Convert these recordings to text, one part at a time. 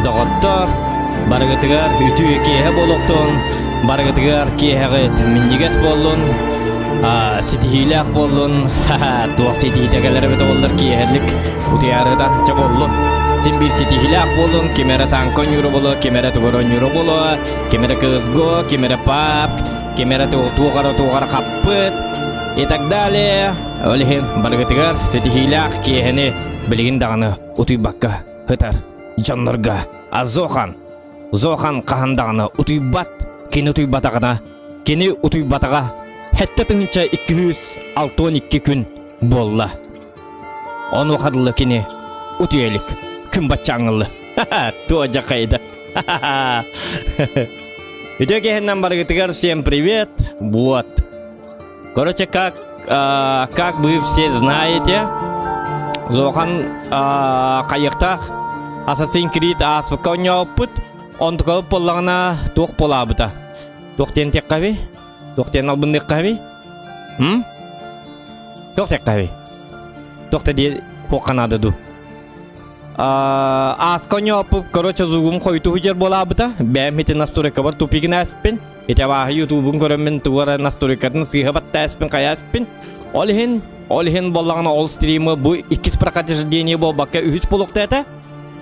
доҕоттор, барыгытыгар үтүө киэһэ буолуохтун, барыгытыгар киэһэҕит минньигэс буоллун, а, ситиһиилээх буоллун, ха-ха, туох ситиһиитэ кэлэр эбит оҕолор киэһэлик утуйаарыдан чэ буоллун. Син биир ситиһиилээх буоллун, ким эрэ танка оонньуура буолуо, ким эрэ тугу эрэ оонньуура буолуо, ким эрэ CSGO, ким эрэ PUBG, ким эрэ туох эрэ туох эрэ хаппыт и так далее. Ол иһин барыгытыгар ситиһиилээх киэһэни билигин даҕаны утуйбакка ытар дьоннорго а Зохан Зохан хаһан даҕаны утуйбат кини утуйбатаҕына кини утуйбатаҕа 7262 күн буолла онуоха дылы кини утуйа илик күн баччааҥылы туо дьахайда Үтүө киһиннэн барыгытыгар всем привет. Вот. Короче, как, э, как вы все знаете, Зохан э, хайыктаах Assassin's Creed ааспыкка оонньооппут. Онтукабыт буоллаҕына туох буолаабыта? Туох диэн тиэххэби? Туох диэн албынныаххаби? М? Туох диэххэби? Туох да диэ хуохха наада дуу? Ааска оонньооппут, короче, зугум хойутуу сылдьар буолаабыта. Бэйэм ити настройкабар тупигин ааспын. Ити абааһы ютубун көрөммүн тугу эрэ настройкатын сыыһа баттааспын хайааспын. Ол иһин, ол иһин буоллаҕына ол стримы бу иккис прохождение буолбакка үһүс буолуохта этэ.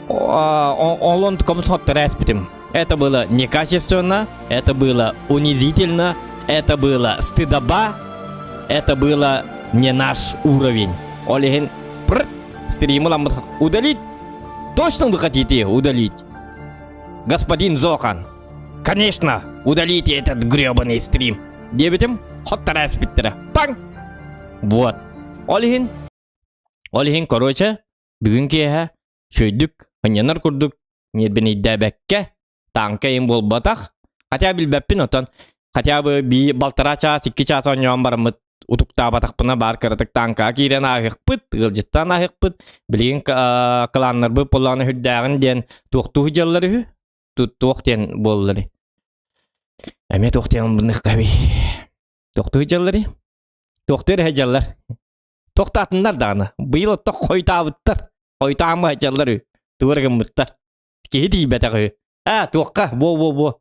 Ол онтукам соттор ээспитим. Это было некачественно, это было унизительно, это было стыдоба, это было не наш уровень. Ол иһин пр стримы ламмыт удалить. Точно вы хотите удалить? Господин Зохан, Конечно, удалите этот гребаный стрим. Диэбитим, хоттара эспиттэрэ. Паҥ! Вот. Ол иһин, ол иһин, короче, бүгүн киэһэ үчүгэйдик ынньанар курдук ньиэрбинэйдээбэккэ тааҥка им буолбатах. Хотя билбэппин отон хотя бы би балтараа чаас, икки чаас оонньоон бараммыт утуктаабатахпына баар кыратык тааҥкаҕа киирэн ааһыахпыт, ыалдьыттаан ааһыахпыт. Билигин кылааннарбыт буоллаҕына сүрдээҕин диэн туохтуу сылдьаллар үһү. Туох диэн буолларый? Эмиэ туох диэн быныххабый? Туохтуу дьалларый? Туохтуур эһэ дьаллар? Тохтоотуннар даҕаны. Быйыл оттон хойутаабыттар. Хойутаама дьаллар үһү. Тугу эрэ гыммыттар. Киһи тиийбэтэх үһү. А, туохха? Во-во-во.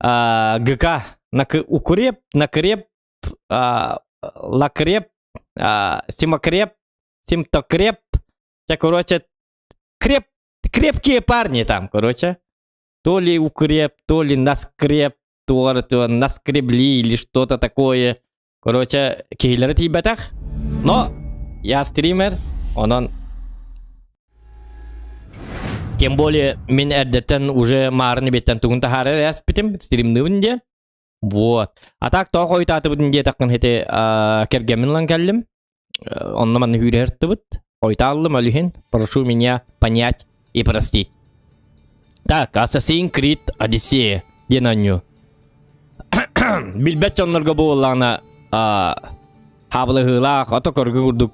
А, ГК. Укреп, накреп, а, лакреп, а, симокреп, симтокреп. Ча, короче, креп крепкие парни там, короче. То ли укреп, то ли наскреп, то, то наскребли или что-то такое. Короче, киһилэрэ тиийбэтэх. Но я стример, онон тем более мин эрдэттэн уже маарын эбиэттэн тугун таһаарар ээспитим стримныыбын диэн. Вот. А так тоҕо хойутаатыбытын диэтэххин ити кэргэммин ылан кэллим. Онно манна үүрэртибит. Хойутааллым ол иһин. Прошу меня понять и простить. Так, Assassin's Creed Odyssey диэн оонньуу. Билбэт дьоннорго буоллаҕына хаабылыһыылаах, ото көргө курдук,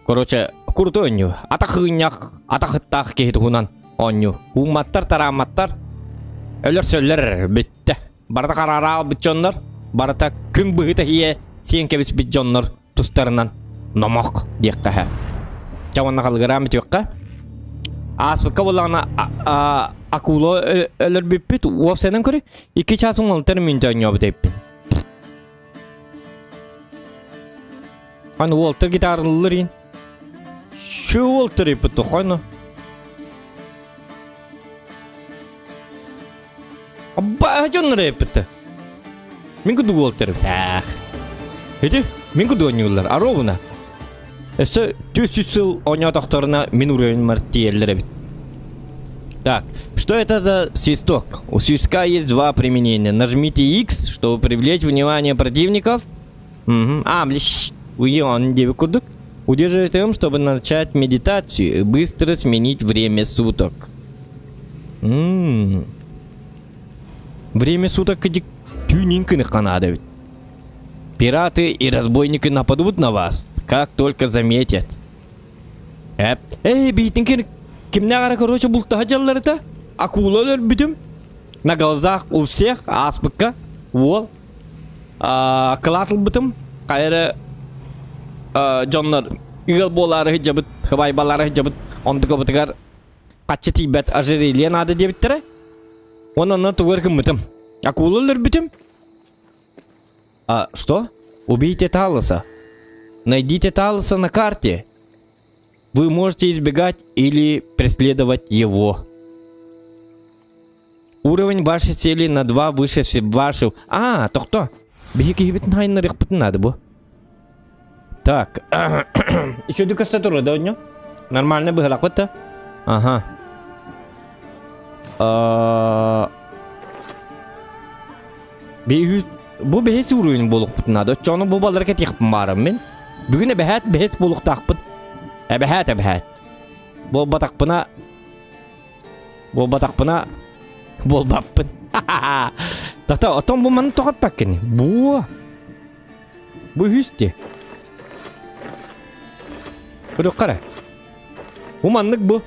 короче, куруту оонньуу. Атах ыынньах, атах ыттаах киһи туһунан оонньуу. Уумматтар, тараамматтар, өлөр-сөллөр бүттэ. Барыта хараара албыт дьоннор, барыта күн быһыта иһиэ сиэн кэбиспит дьоннор тустарынан номох диэххэ һэ. Чэ уонна халыгыраан бүтүөххэ. Ааспыкка буоллаҕына акула өлөрбүппүт уопсайынан көрүй икки чаас уҥалтар мүнтэ оонньообут эбиппин. Аны уолтар гитаралылар ин. Şu уолтар иппит тухайны. Аббаа дьоннор эппитте. Мин курдук уолтар эбит. Ити мин курдук оонньууллар. Аробуна. Өссө 400 сыл оонньоотохторуна мин уровеньмар тиийэллэр эбит. Так, что это за свисток? У свистка есть два применения. Нажмите X, чтобы привлечь внимание противников. Угу. А, блин, он диэбит курдук. Удерживайте М, чтобы начать медитацию и быстро сменить время суток. М-м. Время суток түүнүн канада ведь. Пираты и разбойники нападут на вас, как только заметят. Эп. Эй, биитин кимнээх эрэ короче бултаһа дьалларыта. Акула өлөрбүтүм. На глазах у всех ааспыкка уол кылаат ылбытым. Хайа эрэ дьоннор ыал буолаары сылдьабыт, хыбайбалаары сылдьабыт. Онтукабытыгар. Хаччы тиийбэт ожерелье наада диэбиттэрэ. Уонна онно тугу гыммытым. Акула өлөрбүтүм. А что? Убейте Талоса. Найдите Талоса на карте. Вы можете избегать или преследовать его. Уровень вашей цели на 2 выше вашего. А, тохто. Биһи киһибитин хайыннарыахпытын наада бу. Так. Еще көстө туруо да онньо? Нормально быһалахпыт да? Ага. Биһи бу бэһис уруйун буолукпут наада. Оччону бу баллар кэтиэхпин баарым мин. Бүгүн эбэһээт бэһис буолуктаахпыт. Эбэһээт эбэһээт. Буолбатахпына Буолбатахпына буолбаппын. Тата отон бу маны тоҕо эппэккин? Буо. Бу үһүс дии. Көрүөххэ эрэ. Бу маннык бу.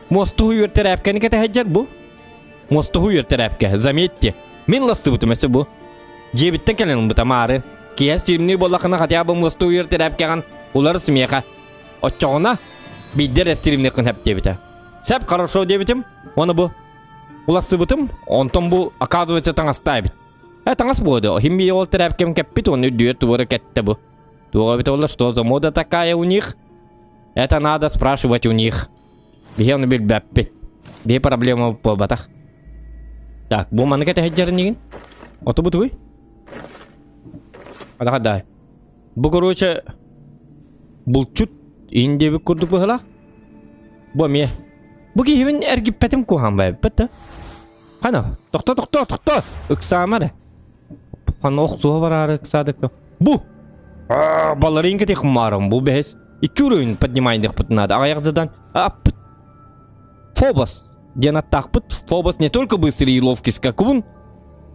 Муостуһу үөртэрээпкэни кэтэһэддьэр бу. Муостуһу үөртэрээпкэ. Заметьте. Мин ластыбытым өссө бу. Дьиэбиттэн кэлэн ылбыта маары. Киэһэ сиримниир буоллаххына хотя бы муостуһу үөртэрээпкэҕин уларыс миэхэ. Оччоҕуна биирдэ эрэ стримниэххин сөп диэбитэ. Сөп, хорошо диэбитим. Уонна бу улассыбытым. Онтон бу, оказывается, таҥастаа эбит. Э, таҥас буолуо. Хим бии ол тэрээпкэм кэппит, уонна үрдүгэр туора кэттэ бу. Туох эбитэ буолла, что за мода такая у них? Это надо спрашивать у них. Биһи ону билбэппит. Биһи проблема буолбатах. Так, бу маны кэтэһэджэрин игин. Оту бу тугуй? Адаха Бу короче булчут иин диэбит курдук быһыылаах. Бу эмиэ. Бу киһибин эргиппэтим куһаан байбыт да. Хана, тохто, тохто, тохто! Ыксаама эрэ. Хана охсуһа бараары ыксаадык. Бу! Баларин кэтих маарым бу бэһис. Икки уровень поднимайдыхпыт надо. Аҕыйах задан аппыт. Фобос диэн аттаахпыт. Фобос не только быстрый и ловкий скакун,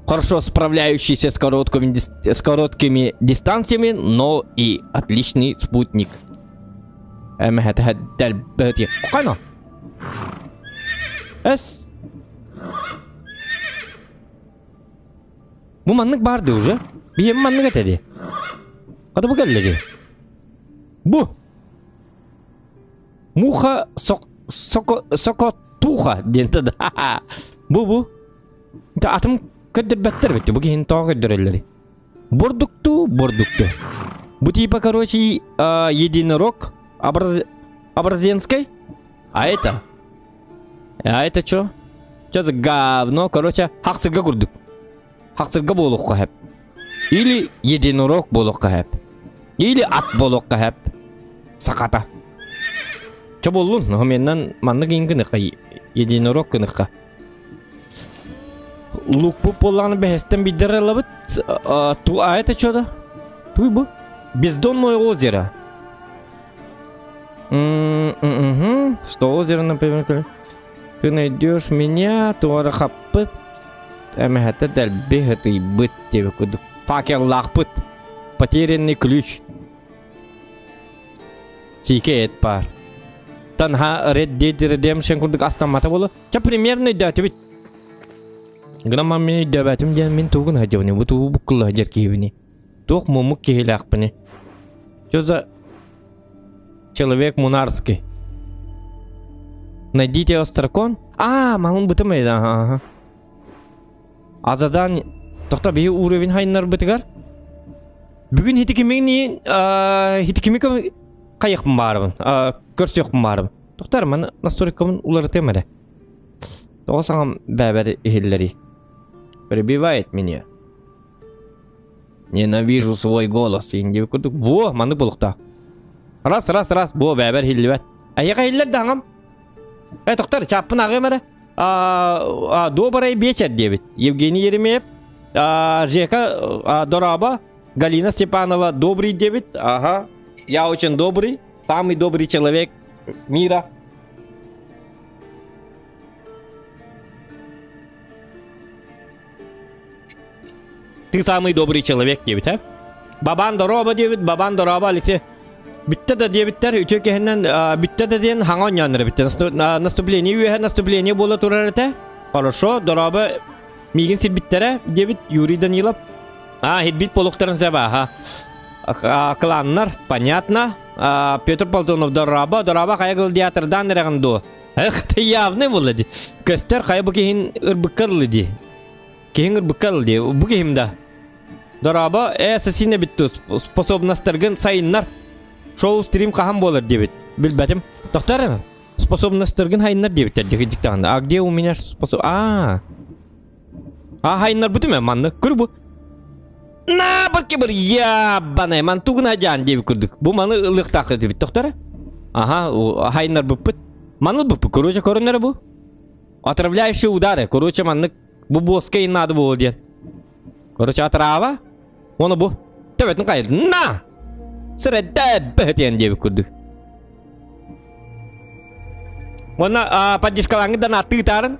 хорошо справляющийся с короткими, с короткими дистанциями, но и отличный спутник. Кана? Эс. Бу маннык барды уже. Биһиэм маннык этэ Хата бу кэллэги. Бу. Муха сок соко сокотуха диэн да. Бу бу. Атым көрдөрбөттөр бит. Бу киһини тоҕо көрдөрөллөрүй? Бурдукту, бурдукту. Бу типа, короче, единорог образ... образенской. А это? А это что? Что за говно? Короче, хахсырга курдук. Хахсырга буолуохха сөп. Или единорог буолуохха сөп. Или ат буолуохха сөп. Сахата. Чо буоллун? Хоменнан маннык иин гыныхха, единорог гыныхха. Лукпут буоллаҕына бэһэстэн биирдэр ылабыт. Ту а это что да? Туй бу? Бездонное озеро. М-м-м. Что озеро, например, ты найдешь меня, туора хаппыт. Эмэһэтэ дэлби хытыйбыт диэбит курдук. Факеллаахпыт. Потерянный ключ. Сиикэ эт баар. Танха Red Dead Redemption курдук астаммата боло. Ча примерно өйдөөтүбүт. Гынан мин өйдөөбөтүм диэн мин тугун сылдьабыный, бу тугу буккулла сылдьар киһибиний. Туох муммук киһилээхпиний. Что за человек мунарский? Найдите острокон. А, малын бытым ага. Азадан тохто биһи уровень хайыннарбытыгар. Бүгүн хитикимини хитикими хайыхпын баарыбын, көрсүөхпүн баарыбын. Тоқтар, маны настройкабын уларытыам эрэ. Тоҕо саҥам бээбэр иһиллэрий? Прибивает меня. Ненавижу свой голос. Индиби курдук. Во, маны булуктаах. Раз, раз, раз. Бу бээбэр иһиллибэт. Эйиэхэ иһиллэр да аҥам. Э, тоқтар, чааппын ааҕыам эрэ. Добрый вечер диэбит. Евгений Еремеев. Жека Дороба. Галина Степанова добрый диэбит. Ага. Я очень добрый. Самый добрый человек мира. Ты самый добрый человек диэбит, э? Бабан дороба диэбит, бабан дороба, Алексей. Бүттэ да диэбиттэр, үтүө киһинэн бүттэ да диэн хаҥа оонньооннор эбиттэр. Наступление үөһэ наступление буола турар этэ. Хорошо, дороба миигин сирбиттэрэ диэбит Юрий Данилов. А, хирбит буолуохтарын сөп, аха. Кланнар, понятно. Петр Полтонов дороба, дороба хайа гладиатордаан эрэҕин дуо? Эх, ты явный буолла дии. Көстөр хайа бу киһин ырбыкка дылы дии. Киһиҥ ырбыкка дылы дии. Бу киһим да. Дорообо, ээ, сосин эбит тус. Способностаргын сайыннар. Шоу стрим хаһан буолар диэбит. Билбэтим. Тохтор способностаргын хайыннар диэбиттэр дии А где у меня способ... А, А хайыннарбытым ээ маннык. Көр бу. На барки бар ябанай ман тугуна жаан диэбит курдук. Бу маны ылыахтаах этибит тохтор. Аха, хайыннарбыппыт. Маны ылбыппыт. Короче, көрүнэр бу. Отравляющие удары. Короче, маннык бу боска ин надо было диэн. Короче, отрава. Оны бу. Төбөтүн кайыр. На! Сырэдэ бөһөтүөн диэбит курдук. Уонна поддержкалааҥҥыт донаттыы ытаарын.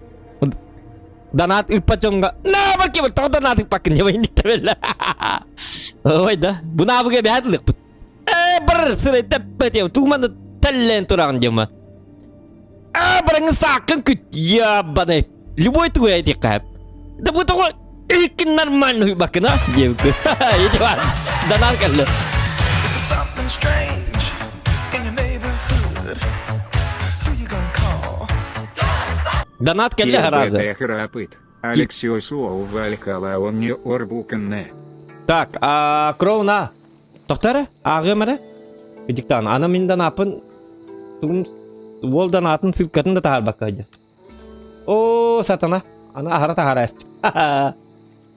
Донат ыыппат дьоҥҥо на барки тоҕо донат ыыппаккын диэн инниктэ Ой да, бу наабыга эбэһээт ылыахпыт. Ээ бар сырэдэ бөһөтүөн тугу тэллээн тураҕын диэмэ. Аа бараҥы сааккын күт ябанай. Любой тугу этиэххэ. Да бу тоҕо икки нормально уйбаккын а диэбиккин. Ити бар. Донат кэллэ. Something strange in your neighborhood. Who you gonna call? Донат кэллэ сразу. храпыт. Алексиос Вальхала он не орбуканне. Так, а кровна. Тохтор, ааҕыам эрэ. Диктан, аны мин донаппын тугум уол донатын ссылкатын да таһаарбакка сылдьар. О, сатана. Аны аһара таһаара эстим.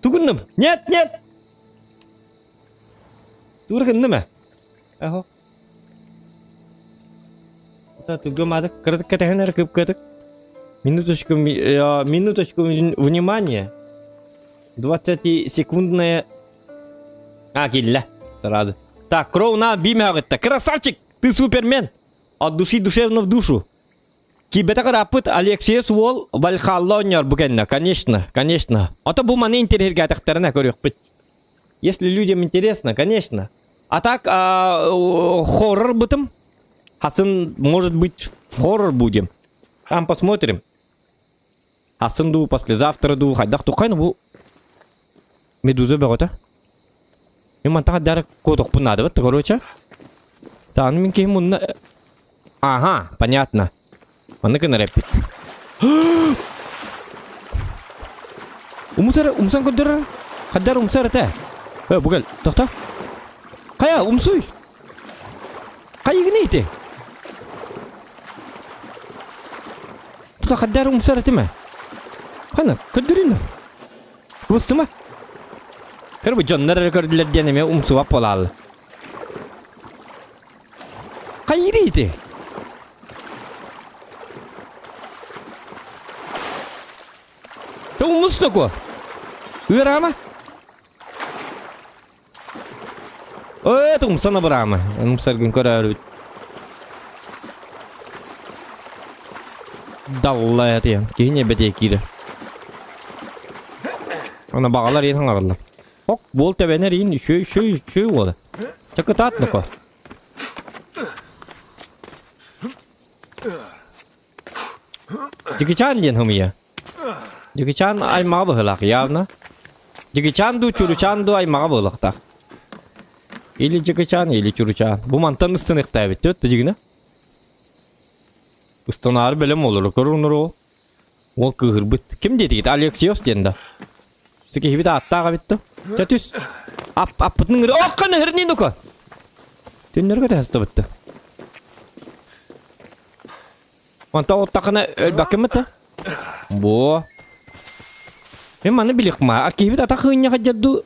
Тугуннум? Нет, нет! Тур гынным ээ. Эхо. Тугумадык, кыратык кэтэһэн эрэ кып-кыратык. Минуточку, минуточку внимания. 20-секундная А, киллэ. Сразу. Так, Кроуна биимэҕитта. Красавчик! Ты супермен! От души душевно в душу. Киирбэтэх ырааппыт Алексеев уол Вальхалла оонньоор бу кэннэ. Конечно, конечно. Ото бу маны интэриэһиргээтэхтэринэ көрүөхпүт. Если людям интересно, конечно. А так, а, хоррор бытым. Хасын, может быть, в хоррор будем. Там посмотрим. Атын дуу, послезавтра дуу, хайдах туххайны бу медуза бөҕөтө. Мин мантан дары куотуохпун наада бат, короче. Тааны мин киһим мунна... Ага, понятно. Маннык гынар эппит. Умсар, умсан көрдөрөр. Хаддар умсар этэ. Э, бу кэл, тохто. Хайа, умсуй. Хайыгын ити? Тута хаддар умсар этиме. Хана, көрдөрүн. Кустума. Көр бу дьоннор эрэ көрдүлэр диэн эмиэ умсубап буолаалла. Хайыгын ити? Умус тако. Ыараама. Ээ, умсан абыраама. Умсаргын көрөөрүбүт. Далла этиэн. Киһи небетиэ киирэ. Ана баҕалар иин хаҥараллар. Ок, буол тэбэнэр иин үчү үчү үчү уола. Чакытаат ноко. Дьигичаан диэн хымыйа. Дьигичаан аймаҕа быһыылаах явно. Дьигичаан дуу, чуручаан дуу аймаҕа буолуохтаах. Или дьигичаан, или чуручаан. Бу мантан ыстыныктаабит түөт дьигинэ. Ыстанаары бэлэм олору көрүнөр ол. Ол кыыһырбыт. Ким диэтигит? Алексеев диэн да. Киһибит ааттаах эбит да. Чэ түс. Ап аппытын ыҥыры. Ох, хана нука. Түннөргө тэһэстыбытты. Онтон оттахына өлбөккүммүт да? Бу. Мен маны билихма. Киһибит атах хыынньа хадьарду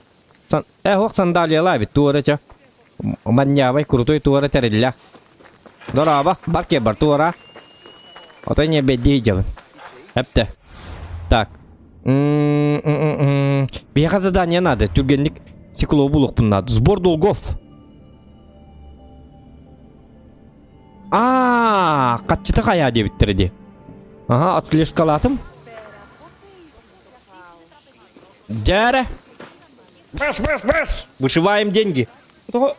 сан э ох сандалиялаа эбит туора ча. Манньаабай крутой туора тэриллэ. Дорообо, бар киэ бар туора. Отой не бэдди дьабын. Эптэ. Так. Биһиэхэ задание надо. Түргэнник стекло булуохпун надо. Сбор долгов. Аа, хаччыта хайаа диэбиттэрэ дии. Аха, отслежкалаатым. Дьээрэ. Бас, бас, бас! Вышиваем деньги. Тоҕо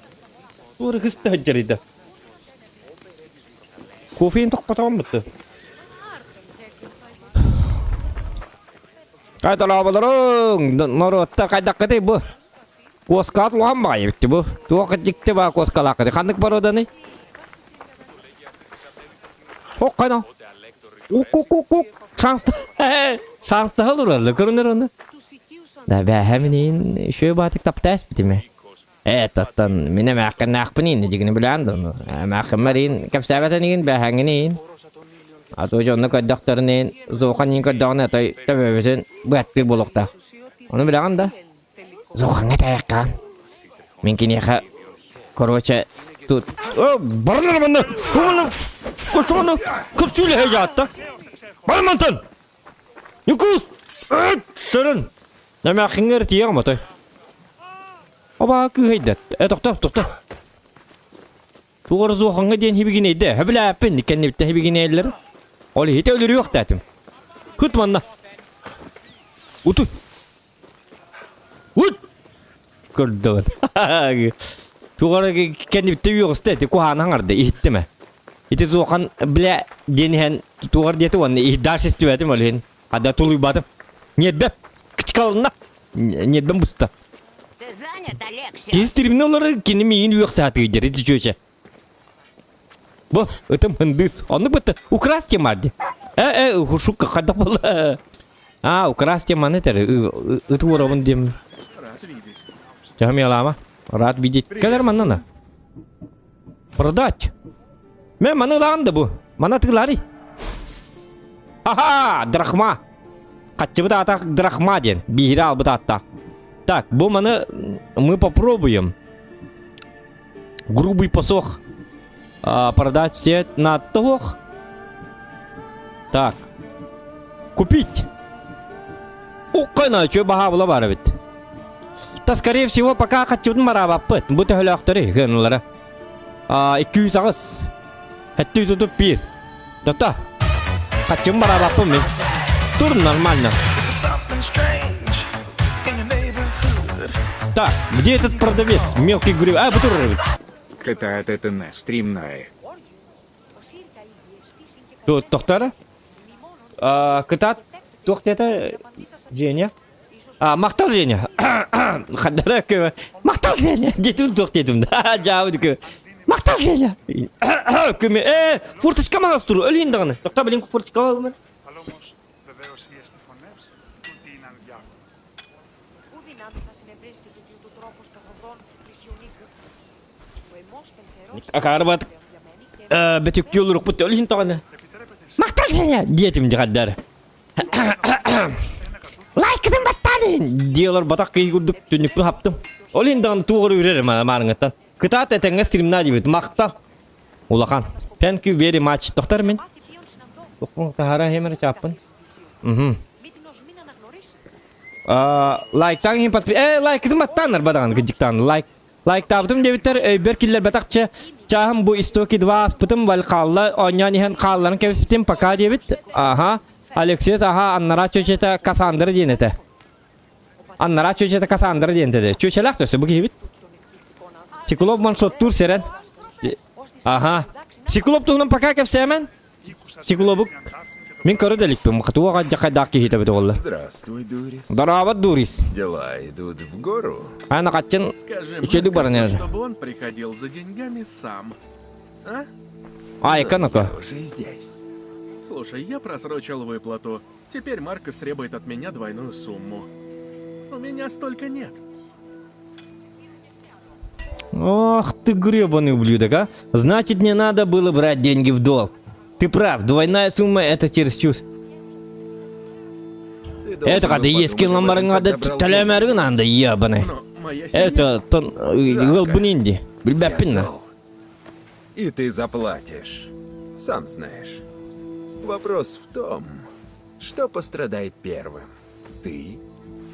туора кыста сылдьарыйда. Кофеин тохпотоҕум бытты. Хайдалаабаларыҥ, норуоттар хайдаххытый бу? Куоскаҕыт улахан баҕайы эбит бу. Туох дьикти баа куоскалааххытый? Ханнык боруоданый? Хоххано. Укук-кук-кук. Шанстаһал уралла көрүнэр оны. Да бэһэминин үшөө баатык таптаас битиме. Э таттан мине мээхкэннээхпин дигини билээн да мээхкэммэр кэпсээбэтэнигин бэһэҥҥинин А то дьонно көрдөхтөрүнэн зохан иин көрдөҕүнэ той төбөбүтүн быаттыыр буолуохтаах. Ону билэҕин да? Зохаҥҥа тайаххаан. Мин киниэхэ короче тут барынар манна кумуну кусуну купсүүлэһэ дьаатта. Бармантан! Ньукуус! Сырын! Нэмээхиҥҥэр тиийэҕим отой. Обаа кыыһайдат. Э тохто тохто. Тугар зохаҥҥа диэн хибигинэйдэ. Хөбүлээппин кэннибиттэн хибигинэйэллэр. Ол иһитэ өлөрүөхтээтим. Хыт манна. Утуй. Ут! Көрдөҕүн. Тугара кэннибиттэ үөҕүстэ ити куһааны хаҥарды иһиттим ээ. Ити зохан бля диэн иһэн тугар диэти уонна дальше истибэтим ол иһин. Ада тулуйбатым. Ньиэрбэм кычкалынна. Ньиэрбэм буста. Ты занят, Алексей? Киһи стримне олорор кини миигин үөхсэ сатыыр ити чүөчэ. Бу ытым ындыс. Оннук бытты украсть марди. Э э шутка хайдах буолла. А, украсть маны этэр. Ыты уоробун диэм. Чахамиалаама. Рад видеть. Кэлэр манна Продать. Мен маны ылаҕын да бу. Мана тыылаарый. Аха, драхма. Хаччыбыт аата драхма диэн. Биири албыт ааттаах. Так, бу маны мы попробуем. Грубый посох. А, продать все на того. Так. Купить. Уккайна, чё баха була бар эбит. Та скорее всего пока хаччыбытын бараабаппыт. Бу төһөлөөхтөрүй гыналара. А, 208. 731. Тота. Хаччым бараабаппын мин. Тур нормально. Something strange in your neighborhood. Так, где этот продавец? Мелкий гриб. А, бу турар эбит. Кытаат это стримная. Тохтара? Кытаат туох диэтэ Женя? А, махтал Женя. Хаддара көмө. Махтал Женя. Диэтим туох диэтим да. Жаабы көмө. Махтал Женя. Көмө. Э, форточка маңас туру. Өлейін даҕаны. Тохта билин форточка алынар. Акаарбат бөтүктүү олорукпут өлүһүн тоҕону. Махтал Женя диэтим дьаҕардар. Лайкытын баттаан дии олор батах киһи курдук түннүкпүн хаптым. Ол иһин даҕаны туох эрэ үрэр маарыҥҥыттан. Кытаат этэҥҥэ стримна диэбит. Махтал. Улахан. Thank you very much. Тохтор мин. Тохпун таһара хемер чааппын. Мгм. Лайктаан иһин подпи... Э, лайкытын баттааннар бадаҕан кыдьыктаан. Лайк Лайктаабытым диэбиттэр, өйбөр киллэрбэтэхчэ, чааһым бу истоки 2 аспытым, Вальхалла оонньоон иһэн хаалларан кэбиспитим, пока диэбит. Аха. Алексей аха аннараа чүөчэтэ Кассандра диэн этэ. Аннараа чүөчэтэ Кассандра диэн этэ. Чүөчэлээх төсө бу киһибит. Циклоп маншоттуур сэрэн. Аха. Циклоп туһунан пока кэпсээмэн. Циклобук Мин көрө да иликпин. Туох дьахайдаах киһитэ эбит буолла. Здравствуй, Дурис. Здорово, Дурис. Дела идут в гору. Ана хаччын Скажи үчүгэй баран Маркосу, эрэр. чтобы он приходил за деньгами сам. А? Айка ну-ка. Я уже здесь. Слушай, я просрочил выплату. Теперь Маркос требует от меня двойную сумму. У меня столько нет. Ох ты гребаный ублюдок, а. Значит, не надо было брать деньги в долг. Ты прав, двойная сумма это чересчур. Ты должен Это был когда есть подумать об этом, киломарыңа да когда брал төлөмөрүң анда ебаный. Но моя семья... Это тон ылбын инди. деньги. Билбэппин Я на. зол. И ты заплатишь. Сам знаешь. Вопрос в том, что пострадает первым. Ты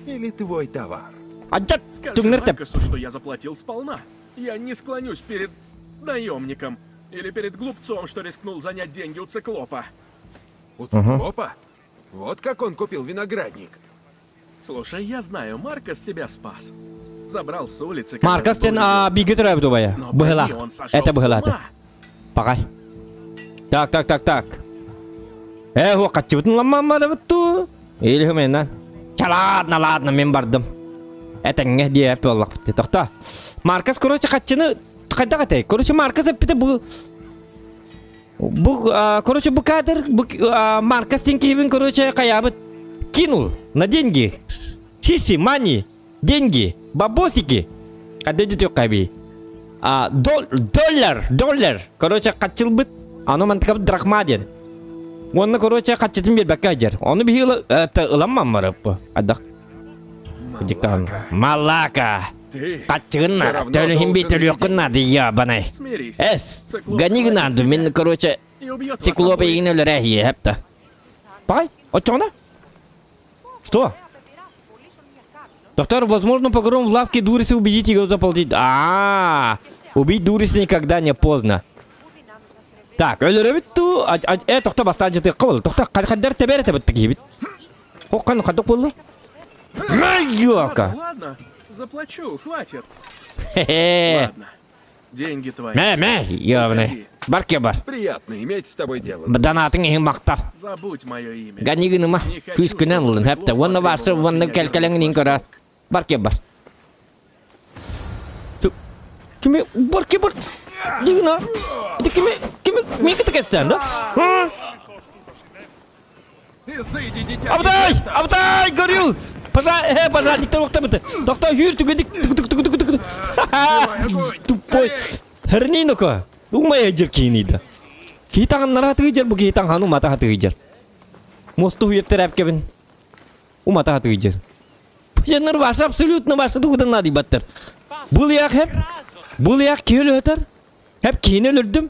или твой товар? Аджат Скажи түҥнэр тэп. Маркосу, что я заплатил сполна. Я не склонюсь перед наемником или перед глупцом, что рискнул занять деньги у циклопа. У циклопа? Вот как он купил виноградник. Слушай, я знаю, Маркос тебя спас. Забрал с улицы. когда Маркос ты был тен а бигэ төрөөбүт убайа. Но Быһылаах. пойми, он сошел Это с быһылааты. ума. Пагай. Так, так, так, так. Э, хаччыбытын ламмаммарабыт Или хымена. Ладно, ладно, мен бардым. Этэҥҥэ диэп буоллахпыт. Тохто. Маркос, короче, хаччыны хайдах этэй? Короче, Маркос эппитэ бу... Бу, короче, бу кадр, бу Маркос киһибин, короче, хайаабыт кинул на деньги. Чиси, мани, деньги, бабосики. Қайда жетек қайби? А, доллар, доллар. Короче, қачылбыт. Аны мантыкабыт драхма диэн. Уонна, короче, қаччытын бербекке ажар. Оны биһи ыламман барып. Адақ. Малака. Малака. Ты Хаччыгын всё надо. равно Төлөһүн би должен төлүөххүн видеть. надо, ебаный. Смирись. Эс, Циклоп гони схватит надо, тебя мен, короче, И убьет вас циклоп обоих. эйигин өлөрө хепта. Пай, очоҕуна? Что? Доктор, возможно, погром в лавке Дуриса убедить его заплатить. А, -а, -а убить Дуриса никогда не поздно. Так, өлөрөбүт ту, э, тохто бастаан жытык болду. Тохто, хаддар тебер тебет кийбит. Хоккан хаддок болду. Майока. Ладно, заплачу, хватит. Хе-хе. Ладно. Деньги твои. Мэ, мэ, ёбаный. Барке бар. Приятно иметь с тобой дело. Донатың иһин мактал. Забудь мое имя. Ганигыныма. Не хочу, Күүскүнэн чтобы ылын хэпте. циклоп Уонна барсы потребовал от уонна меня кэлкэлэҥин вернуть көрө. ваш долг. Барке бар. Кими барке бар. Дигна. Это кими кими миги текестен да? Изыди, дитя! Абдай! Абдай! Горю! Пожар, э, пожарниктер уктабыты. Тохто хүр түгүдик түгү түгү түгү түгү. Тупой. Херниноко. Умай жер кийинида. Киһи таҥыннара хатыгыдьар бу киһи таҥаһын умата хатыгыдьар. Мосту хуйаттар әпкебин. Умата хатыгыдьар. Бу ваша абсолютно ваша тугудан надибаттар. Бул як хеп. Бул як киһи өлөтөр. Хеп киһини өлөрдүм.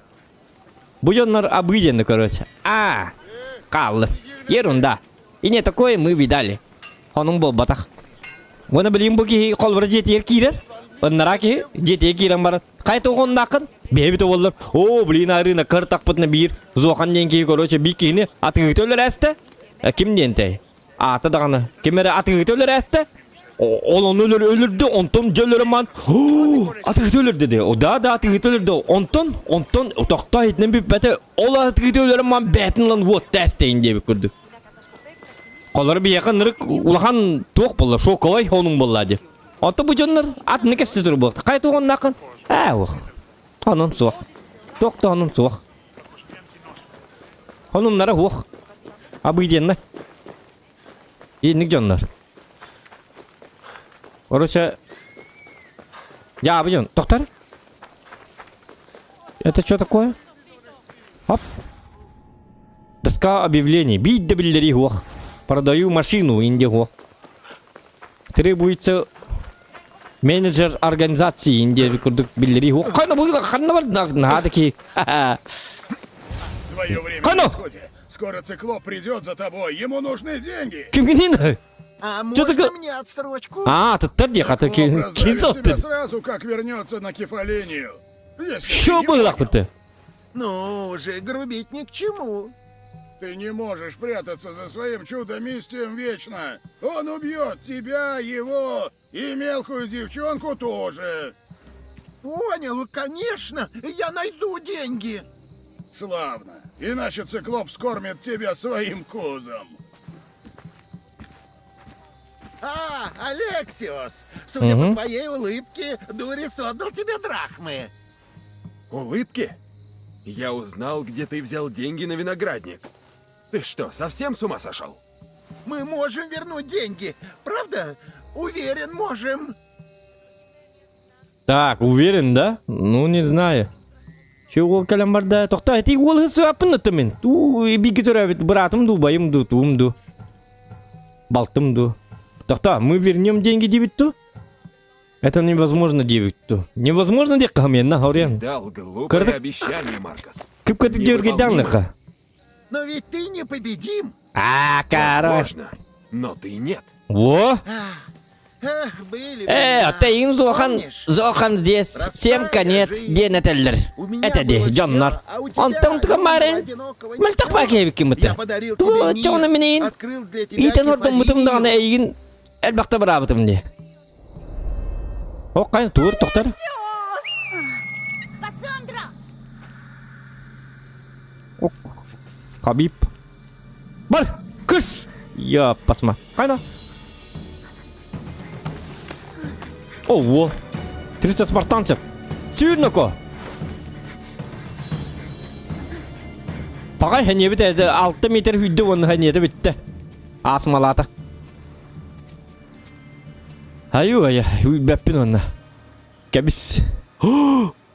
Бу дьоннор обыденны, короче. А, хааллы. Ерунда. И не такое мы видали. Онун буолбатах. Уонна билигин бу киһи холбура дьиэтигэр киирэр. Ыннараа киһи дьиэтигэр киирэн баран хайа оҕоннааххын бэйэбит оҕоллор оо блин арыына кыртахпытына биир Зохан диэн киһи короче биир киһини атыыһыта өлөрөөстө. Ким диэнтэй? Аата даҕаны ким эрэ атыыһыта өлөрөөстө. Ол ону өлөр өлөрдө, онтон дьэ өлөрөн маан атыыһыта өлөрдө де. Да да атыыһыта өлөрдө. Онтон онтон тохтоо иһитинэн бүппэтэ. Ол атыыһыта өлөрөн маан бээтин ылан уотта эстэйин диэбит курдук. Холор биһиэхэ ынырык улахан туох буолла, шоковай хонуҥ буолла дии. Онто бу дьоннор атыны кэпсэтэ турбут. Хайа туоҕуннааххын? Ээ, уох. Онон суох. Туох да онон суох. Хонуннара уох. Обыденно. Инник дьоннор. Короче, дьаабы дьон. Доктор? Это что такое? Оп. Доска объявлений. Биир да биллэрии суох. Продаю машину инде суох. Требуется менеджер организации инде курдук биллэрии суох. Ханна бу ханна бар наада ки. Твое время Кану! на исходе. Скоро циклоп придет за тобой. Ему нужны деньги. Кимгинин? А Чё можно такое? мне отсрочку? Аа, туттар дии хата Циклоп кин раздавит тебя соттун. сразу, как вернется на кефалинию. Если ты Что не было понял, ты? Ну уже грубить ни к чему. Ты не можешь прятаться за своим чудо-мистием вечно. Он убьет тебя, его и мелкую девчонку тоже. Понял, конечно, я найду деньги. Славно. Иначе циклоп скормит тебя своим козом. А, Алексиос, судя Мгм. по твоей улыбке, Дурис отдал тебе драхмы. Улыбки? Я узнал, где ты взял деньги на виноградник. Ты что, совсем с ума сошел? Мы можем вернуть деньги, правда? Уверен, можем. Так, уверен, да? Ну, не знаю. Чего кэлэн барда? Тохто, эти уол хысыаппын мин. Ту биги төрөбүт быраатым ду, байым ду, туум ду. Балтым ду. Тохто, мы вернем деньги дебит ту? Это невозможно дебит ту. Невозможно деп на хорен. Дал глупое Кырдык- обещание, Маркос. Кыпка ты Невыполнимое. Но ведь ты непобедим. А, короче. Возможно, но ты нет. Во! Ах, эх, были Э, времена. тэйин Зохан, Помнишь? Зохан здесь, всем Простая конец, жизнь. диэн этэллэр. У меня Это было де, дьоннор. всё, а у тебя Онтон тугамарын, одинокого мөлтөх ничего. баакэбиккиммыты. Я подарил Тугу тебе мир, чоҕуна миниин, открыл для тебя иитэн хордоммутум даҕаны кефалинию. эйигин элбэхтэ быраабытым дии. О, хайа тугур тохтор? Кассандра! Ок. Хабиб. Бар, кыс! Я пасма. Хайна. Ого. 300 спартанцев. Сүүрнөкө. Паҕай хэниэбит эдэ 6 метр хүддэ уонна хэниэтэ бүттэ. Аасмалаата. Айуу айа, үйбэппин уонна. Кэбис.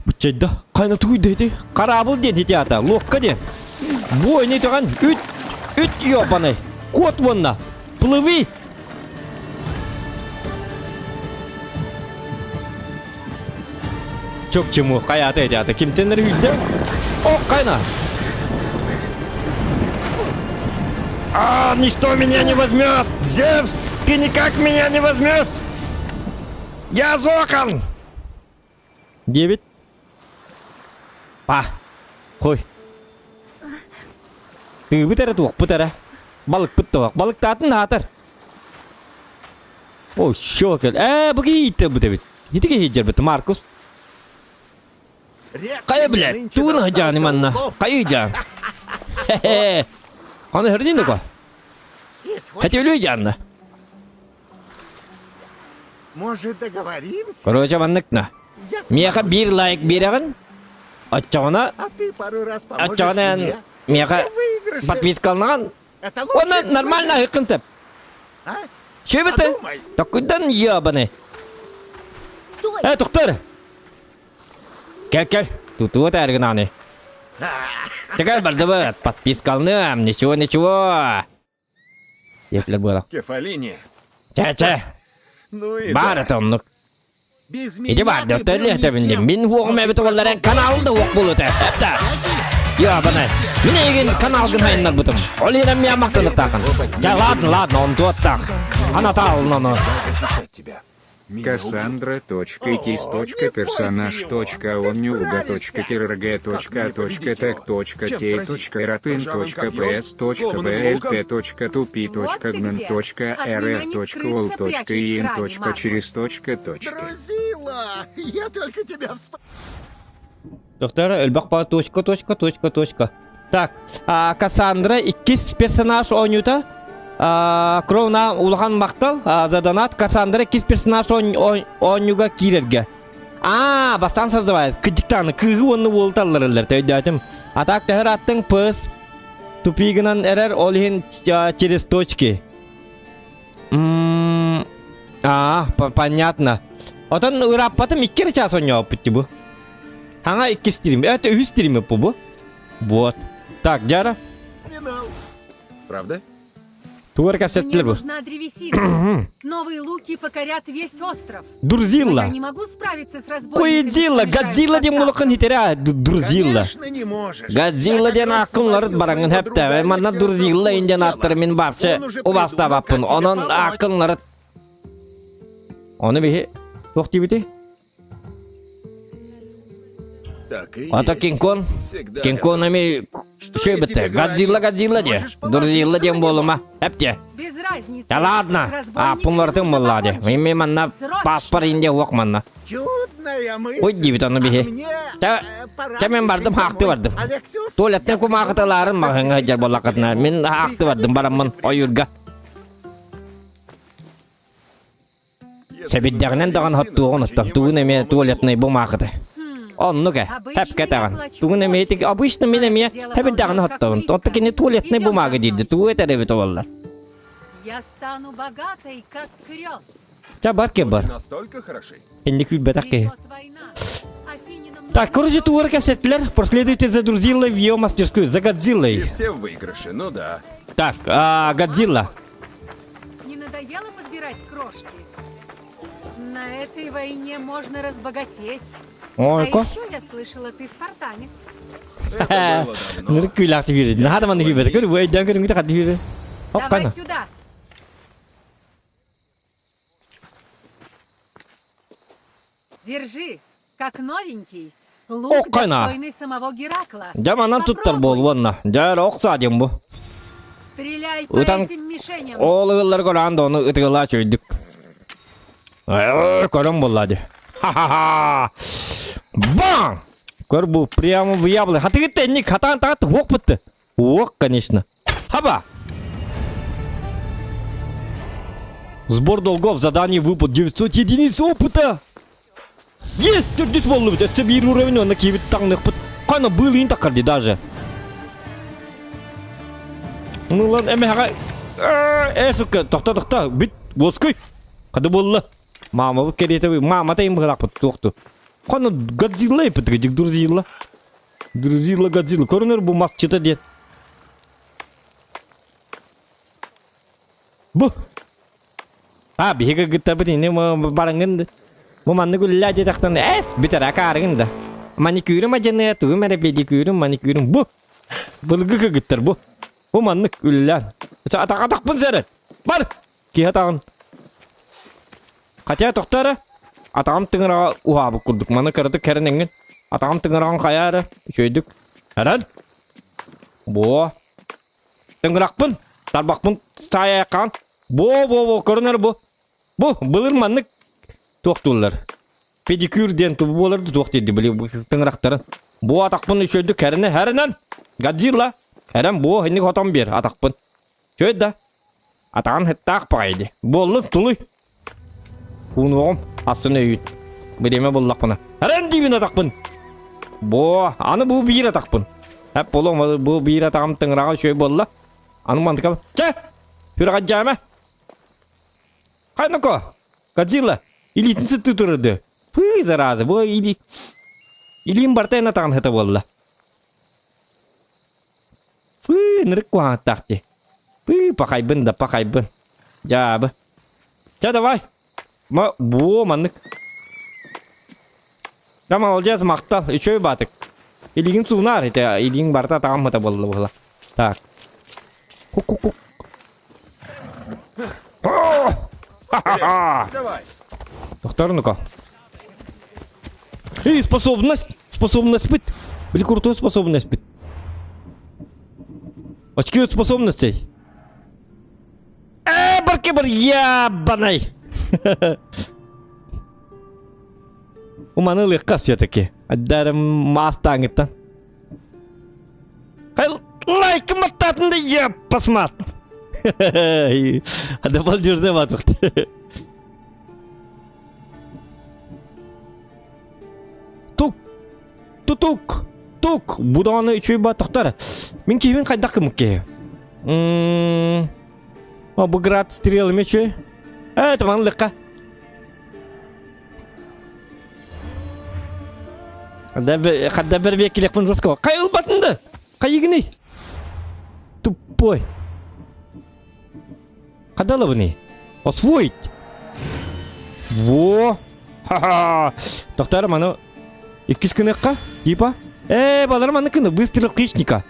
Буччайда. Хайна тугуйда ити? Хараабыл диэн ити аата. Луокка диэн. Бу ини төҕөн үт үт ёбаный. Куот уонна. Плыви. Чок чему хайаата ити аата. Кимтен эрэ үйдэ? О, хайна. А, ничто меня не возьмет! Зевс, ты никак меня не возьмешь! Я зокон! Диэбит. Па. Хой. Тыыбыт эрэ туохпут эрэ. Балыкпыт туох. Балыктаатын аатар. О, щёкел. Ээ, бу киһи ииттэрбит эбит. Ити киһи иитэрбит Маркус. Хайа блядь, тугун ыһдьааны манна? Хайы ыдьаан? Хе-хе. Аны хөрдин дука? Хэти өлүү ыдьаанна. Может, договоримся? Короче, маннык на. Миэхэ биир лайк биэрэҕин. Оччоҕуна, А ты пару раз поможешь оччоҕуна мне. миэхэ Все выигрыши. подпискаланаҕын. Это лучше. Уонна нормально аһыккын сөп. А? Сүбүтэ. Подумай. Токуйдан ебаный. Стой! Э, тоқтор. Кел, кел. Тутуо тааргынааны. Текел бардыбыт. Подпискалным. Ничего, ничего. Диэплэр буолар. Кефалини. Чэ-чэ. Ну и Баар да. это оннук. Без Ити меня бар ты да был төллөтөбүн никем. Мин хуоҕум эбит уолларан канал да уох буолута. Эпта. Ябана. Мин эйигин каналгын хайыннарбытым. Ол иһин эмиэ мактаныктаахын. Чэ, ладно, ладно, он туоттаах. Анатаалын ону. Защищать тебя. Меня убьют. Кассандра точка кис точка персонаж точка онюга точка кирг точка точка так точка Чем тей сразить? точка ратын Ржавым точка копьем? пс точка Сломанным блт луком? точка тупи Вот точка ты гнн где. точка От меня рр не точка ол скрыться, точка прячась в ин храме, точка Маркус. через точка точка. Друзила, я только тебя вспомнил. Доктор, элбэх па точка, точка, точка, точка. Так, а, Кассандра иккис персонаж оонньуута. А, Кровна улахан махтал а, за донат. Кассандра иккис персонаж оонньууга киирэргэ. А, бастаан создавает. Кыдьыктааны кыыһы уонна уолу талларыллар өйдөөтүм. А так төһөр аттың пыс тупигынан эрэр ол иһин через точки. М, А, понятно. Отон ырааппатым икки эрэ чаас оонньооппут бу. Аңа иккис стрим. Это үһүс стрим бу. Вот. Так, Жара. Правда? Тугар Мне кэпсэттилэр бу. нужна древесина. Новые луки покорят весь остров. Но Друзилла. я не могу справиться с разбойниками. Куидзилла, что мешают Годзилла диэн поставкам. мулукун хитерэ Друзилла. Конечно, не можешь. Годзилла Я диэн как раз ааккынларыт сводил бараҥын своего хэптэ. друга Манна Алексея Друзилла в индиан курс ааттар дела. мин баапчы Он уже убастаабаппын. придумал, как тебе Онон помочь. ааккынларыт. Ону биһи туох диэбити? Так и Ата есть. Кинг-Конг. Всегда Кинг-Конг эми Что я шөбүтэ. тебе говорю? Годзилла, Годзилла диэ. Можешь положиться Друзилла диэн на буолума. Эптэ. Без разницы. Да С ладно. разбойниками Ааппынлартын нужно буоллаа дии. покончить. Мин манна Срочно. паспор инде уох манна. Чудная мысль. Ой диэбит ону А биһи. мне, Чэ, э, пора чэ мин бардым спешить хаахты домой. бардым. Алексиус, Туалеттен я кумаахыталаарын маҕаҥҥа сылдьар буоллаххытына мин хаахты бардым бараммын ойуурга. Сэбирдэҕинэн даҕаны хоттуоҕун оттон тугун эмиэ туалетнай бумаахыты. Оннук ээ, Обычно хэпкэ я даҕан. плачу Тугун эмиэ восемь. ити обычно мин Но эмиэ это дело хэбирдэҕинэ ползет как хоттобун. улитка. Оттон кини туалетнай Идем бумага за диирдэ мной. тугу этэр эбит буоллар. Я стану богатой, как крёс. Чэ бар кэ бар. Настолько хороши. Инник билбэтэх киһи. Идет война. Афининам Так, нужны короче, тугар кэпсэттилэр. Проследуйте за Друзиллой в ее мастерскую, за И Годзиллой. все в выигрыше, ну да. Так, а, Годзилла. Не надоело подбирать крошки? На этой войне можно разбогатеть. А Ойко. еще я слышала, ты спартанец. Это было давно. Ныр күләхти бирде. Наһаа манны күйбэт. Көр, бу өйдөөн көрүҥҥүтэ хат бирде. Давай Хоппана. сюда. Держи, как новенький. Лук Оккана. достойный самого Геракла. Дьэ манан туттар Попробуй. буолуонна. Дьэ охса диэн бу. Стреляй по Ытан этим мишеням. ол ыаллар көрөн да ону ытыгылаа чөйдүк. Э, көрөн буолла дии. Ха-ха-ха! Бам! Көр бу прямо в яблоко. Хатыгытта инник хатаан таҕат уох бытты. Уох, конечно. Хаба! Сбор долгов, задание выпад 900 единиц опыта. Есть төрдүс боллубут. Өссө биир уровень онно киибит таҥныхпыт. Хана быылыйын таккар ди даже. Ну лан эмэһэҕэ э сука тохто тохто бүт уоскуй хады буолла маамабыт кэриэтэ маамата им быһалаахпыт туохту хону Годзилла иппитигэ дьик Друзилла Друзилла Годзилла көрүнэр бу масчыта диэн бу А биһиги кыттарбыт ини бараҥҥын бу маннык үлэлээ диэтэхтэн эс бүтэр акаарыгын да. Маникюрум адьаныа тугум эрэ педикюрум маникюрум бу. Былыргы кыргыттар бу. Бу маннык үлэлээн. Атах атахпын сэрэн. Бар! Киһи атаҕын. Хотя тохтоо эрэ. Атаҕым тыҥыраҕа уһаабыт курдук. Маны кыратык кэрэн эҥин. Атаҕым тыҥыраҕын хайаа эрэ. Үчүгэйдик. Эрэн. Буо. Тыҥырахпын, тарбахпын саайааххаан Боо-боо-боо, көрөн эрэ бу. Бу былыр маннык туохтууллар. Педикюр диэн тубу буолар да туох диэди били тыҥырахтарын. Бу атахпын үчүгэйдик кэринэ хэринэн Годзилла хэрэн буо инник хотон биэр атахпын. Чөй да. Атаҕын хыттаах баҕайы Буоллун тулуй. Хуунуоҕум астын өйүн. Бириэмэ буллахпына. Хэрэн диибин атахпын. Боо, аны бу биир атахпын. Хэп буолуом бу биир атаҕым тыҥыраҕа үчүгэй буолла. Аны мантыка Чэ! Сүрэҕэлдьээмэ! Хайнако! Годзилла! Илиитин сыттыы турарды. Фы, зараза, бу или... Илиим барта эн атаҕын сыта буолла. Фы, нырык куһаҕаттаах дии. Фы, пахайбын да, пахайбын. Дьаабы. Чэ, давай. Ма, буо, маннык. Да, молодец, махтал. Үчүгэй баатык. Илиигин суунаар, ити илииҥ барыта атаҕым сыта буолла буолла. Так. Кук-кук-кук. Давай. Доктор, ну-ка. Эй, способность! Способность быть! Били крутой способность быть. Очки от способностей. Э, барки бар, ябанай! Уманы ылыахха все-таки. Аддарым маастааҥыттан. Лайк маттатын да я посмат. Ада балдежный матык. Тук. Тутук. Тук. Будааны үчүй батыктар. Мин киһибин хайдах кымык киһи. Мм. Бу град стрелами үчүй. Э, таманлыкка. Хадда бір бекілеппін жестко. Қай ылбатынды? Қай егіні? Тупой. Қада лыбыны? Освоить. Во. Ха-ха. Тоқтар, маны иккис күнекка, типа. Э, балар маны күні выстрел хищника.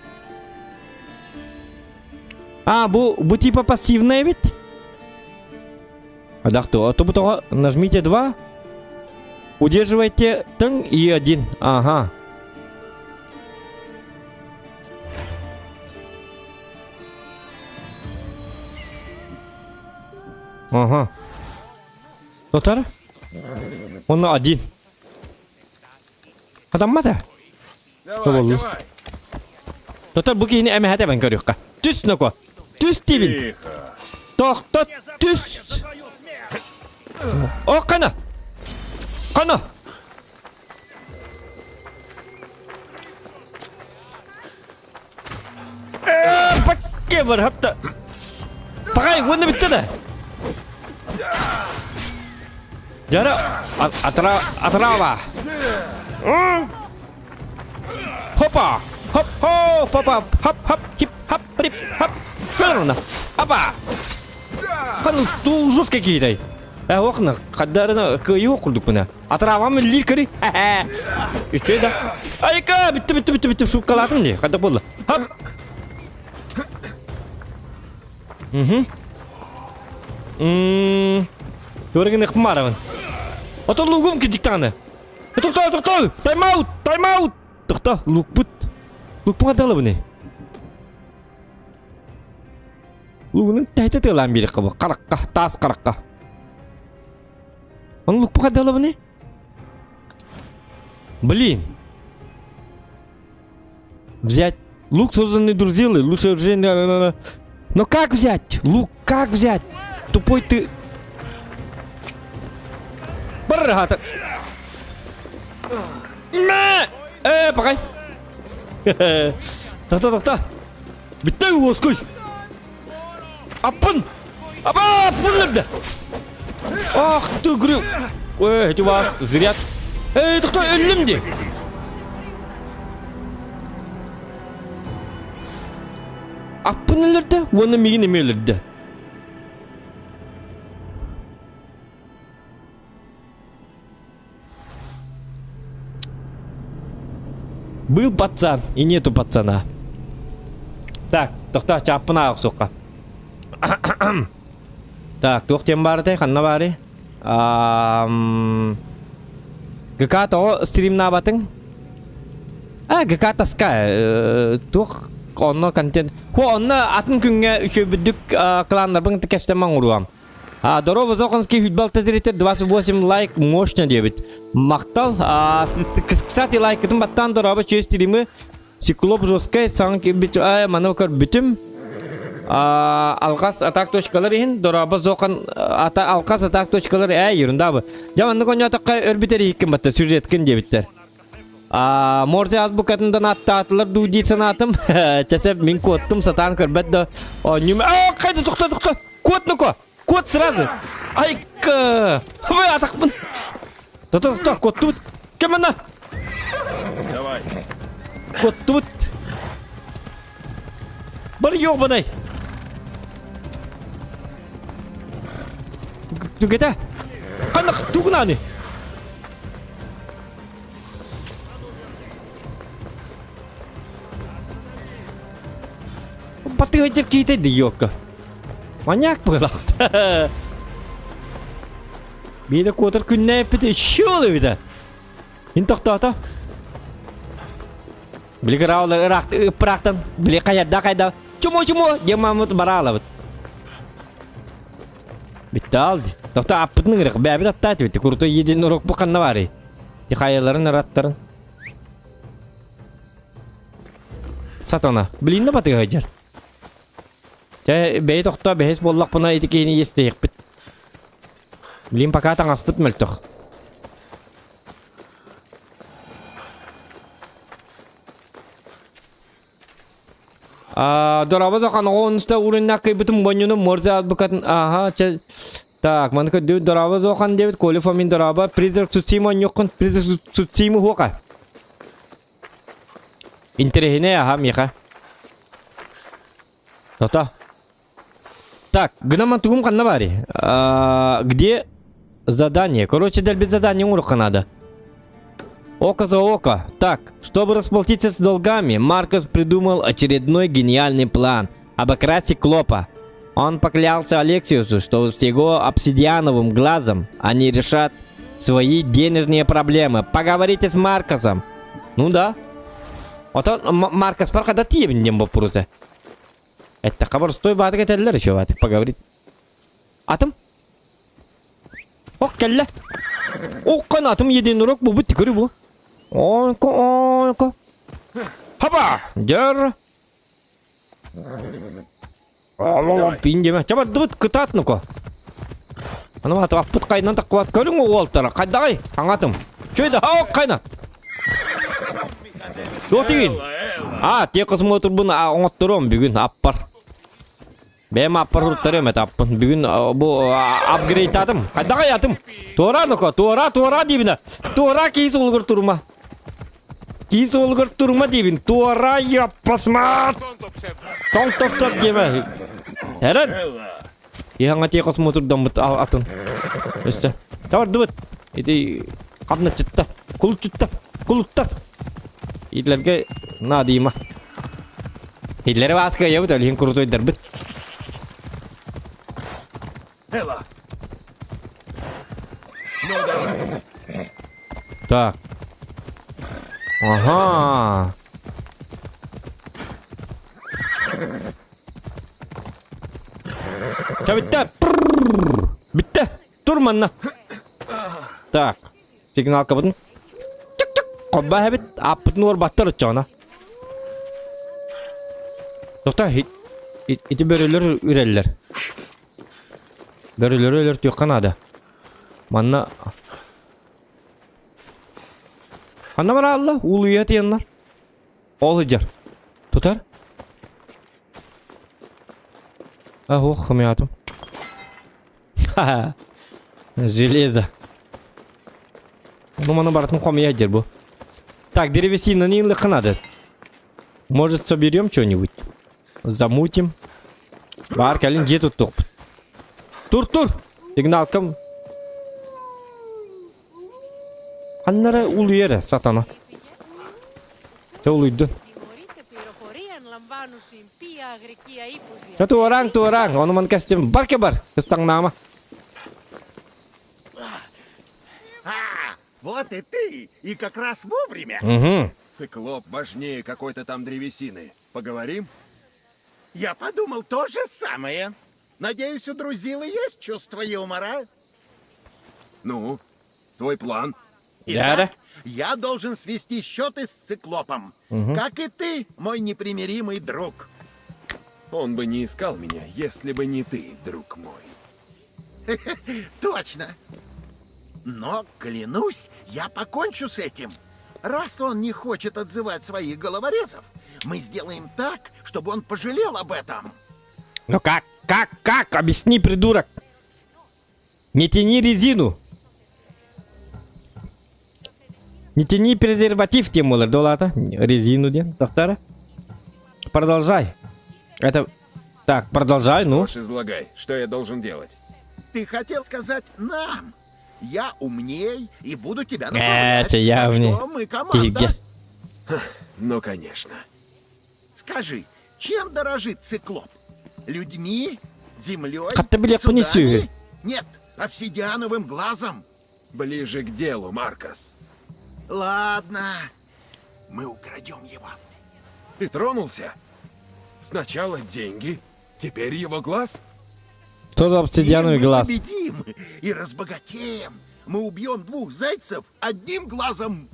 А, бу, бу типа пассивная ведь? Адахту, а то бутоҕо нажмите 2, удерживайте тың и 1. Ага. Ага. Тотар? Онно один. Хатаммата? Давай, давай. Тотар бу киһини эмэһэтэ бэн көрүөххэ. Түс ноко. Түс диибин. Тихо. Тохтот түс. О, қана. Қана. Э, пакке бар хапта. Пағай, оны бітті да. Жара, атыра, атырава. Хопа! Хоп, хоп, хопа, хоп, хоп, хип, хоп, рип, хоп. Көрүнэ. Апа! Хану туу жестко киитэй. Э, охна, хаддарына кыайыы курдук мына. Атыраавам үллиир кери. Үчүгэй да. Айка, бүтті, бүтті, бүтті, бүтті, шуткалатым дии. Хадда буолла. Хоп. Мгм. Мм. Көргін ықпын Ото лугум кидиктаны. Тоқта, тоқта! Тайм-аут! Тайм-аут! Тоқта, лукпут. Лукпун қадалыбыны. Лугунун тэһитэ тыалаан биэриэххэ бу. Харахха, таас харахха. Ону лукпу қадалыбыны? Блин. Взять лук, созданный Друзилой, лучше оружие... Но как взять? Лук как взять? Тупой ты... Баррата. Мэ! Э, пакай. Тохто, тохто. Бүттэ уоскуй. Аппын! Аба, аппын өлөрдө! Ах ты, грю! Эй, эти вас, зря. Эй, это кто өллүм ди? Аппын өлөрдө, уонна миигин эмиэ өлөрдө. Был пацан и нету пацана. Так, тохтоо чааппын аах суохха. Так, туох диэн баар этэй, ханна баарый? ГК тоҕо стримнаабатыҥ? А, ГК таска туох онно контент. Хо, онно атын күҥҥэ үчүгэйдик кланнарбын кэстэн оҥоруом. А, здорово, Зоханский футбол зритель, 28 лайк, мощно диэбит. Махтал. А, кстати, лайкытын баттаан дорообо честь стримы. Циклоп жесткай, саҥа кэлбит, ай, маны көрбүтүм. А, алҕас атак точкалар иһин, дорообо Зохан, ата, алҕас атак точкалар, эй, ерунда бу. Дьэ, маннык оонньоотоххо өр бүтэр иһиккин батта, сюжеткин диэбиттэр. А, Морзе азбукатындан аттаатылар дуу дии санаатым. Чэсэп мин куоттум, сатаан көрбөт да оонньуум. Аа, хайда, тохто, тохто! Кот ну-ка! Кот сразу! Айка! Вы атахпын! Та-та-та, коттубут! Кем она? Давай. Коттубут! Бар ёбаный! Түгете! Канак тугунаны! Батыһыдьар киитэ диёкка. Маньяк быһылаахта. Биирэ куотар күннээппит ещё эбитэ. Мин тохтоото. Били кыраалар ыраах ыппыраахтан били хайарда хайда чумо чумо диэн мааммыт бараалабыт. Бүтті алды. Тохто аппытын ыҥырык бэбит аттаат бит. Крутой единорог бу ханна баарый? Ти хайаларын ыраттарын. Сатана. Билинне батыга сылдьар. Чэ, бэйи тохтоо, бэһис буоллахпына ити киһини иэстэһиэхпит. Билин пока таҥаспыт мөлтөх. А, дорообо захан оҕонуста урунна кыйбытым бонньуну морзе албыкатын аха чэ так маны көрдүү дорообо зохан диэбит Коля Фомин дорообо призрак Цусима онньуккун призрак Цусимы хуока Интэриэһинэй аһа миэхэ. Тото. Так, гынан тугум ханна баарый? А, где задание? Короче, дэлби задание оҥоруохха надо. Око за око. Так, чтобы расплатиться с долгами, Маркос придумал очередной гениальный план обокрасть Циклопа. Он поклялся Алексиусу, что с его обсидиановым глазом они решат свои денежные проблемы. Поговорите с Маркосом. Ну да. Оттон Маркос паркада тиийэбин диэн боппуруса. Эттэххэ боростуой баатык этэллэр еще баатык поговорить. Атым. Ок кэллэ. Оккон атым единорог бу бут көрү бу. Ойко ойко. Хаба! Дер. Пин диэмэ. Чэ бардыбыт кытаат нуко. Аны аты аппыт кайынан таккыбат көрүҥ уолтара. Хайдаҕай аҥатым. Чөй да ок кайна. Туох тигин? А, те космотрбун оҥотторуом бүгүн аппар. Бэйэм аппар уруттарыам этэ аппын. Бүгүн бу апгрейдатым. Хайдаҕай атым? Туора нуко, туора, туора диибинэ. Туора киһи суолугар турума. Киһи суолугар турума диибин. Туора яппасмаат! Тоҥ тостор диэмэ. Эрэн! Иһаҥа тиэ космотурдаммыт атын. Өссө. Табардыбыт. Ити хабначытта. Кулуччутта. Кулутта. Итлерге наадыйма. Итлери бааска ябыт, олиһин курутуйдарбыт. Элла! Ну давай. Так. Ага. Чэ бүттэ. Бүттэ. Тур манна. Так. Сигналкабытын. Чик-чик. Хобба эбит. Аппытын уорбаттар оччоҕуна. Тохтоо, ити бөрөлөр үрэллэр. Бөрөлөрү өлөртүөххэ наада. Манна Ханна бараалла? Улуйа тиэннар. Ол сылдьар. Тутар. А, ох, хомятым. Ха-ха. Железо. Ну, маны барытын хомуйа дер бу. Так, древесина не надо. Может, соберем что-нибудь? Замутим. Бар, кэлин дьиэ туттуохпут. Тур, тур! Сигналкам. Ханнара улуйар сатана. Чэ улуйдун. Чэ туораҥ, туораҥ. Ону ман кэстим. Бар ке бар. Кыстаҥнаама. А, вот и ты! И как раз вовремя! Угу. Циклоп важнее какой-то там древесины. Поговорим? Я подумал то же самое. Надеюсь, у Друзилы есть чувство юмора? Ну, твой план? Итак, я должен свести счеты с циклопом. Угу. Как и ты, мой непримиримый друг. Он бы не искал меня, если бы не ты, друг мой. Точно. Но, клянусь, я покончу с этим. Раз он не хочет отзывать своих головорезов, мы сделаем так, чтобы он пожалел об этом. Ну как, как, как? Объясни, придурок. Не тяни резину. Не тяни презерватив, тем более, долата. Резину, ден, доктора. Продолжай. Это... Так, продолжай, ну. Уж излагай, что я должен делать? Ты хотел сказать нам. Я умней и буду тебя направлять. Это я Так умней. что мы команда. Ну, конечно. Скажи, чем дорожит циклоп? Людьми? Землей? Хатта билет Судами? Нет, обсидиановым глазом. Ближе к делу, Маркос. Ладно, мы украдем его. Ты тронулся? Сначала деньги, теперь его глаз? Тоже обсидиановый глаз. Мы победим и разбогатеем. Мы убьем двух зайцев одним глазом.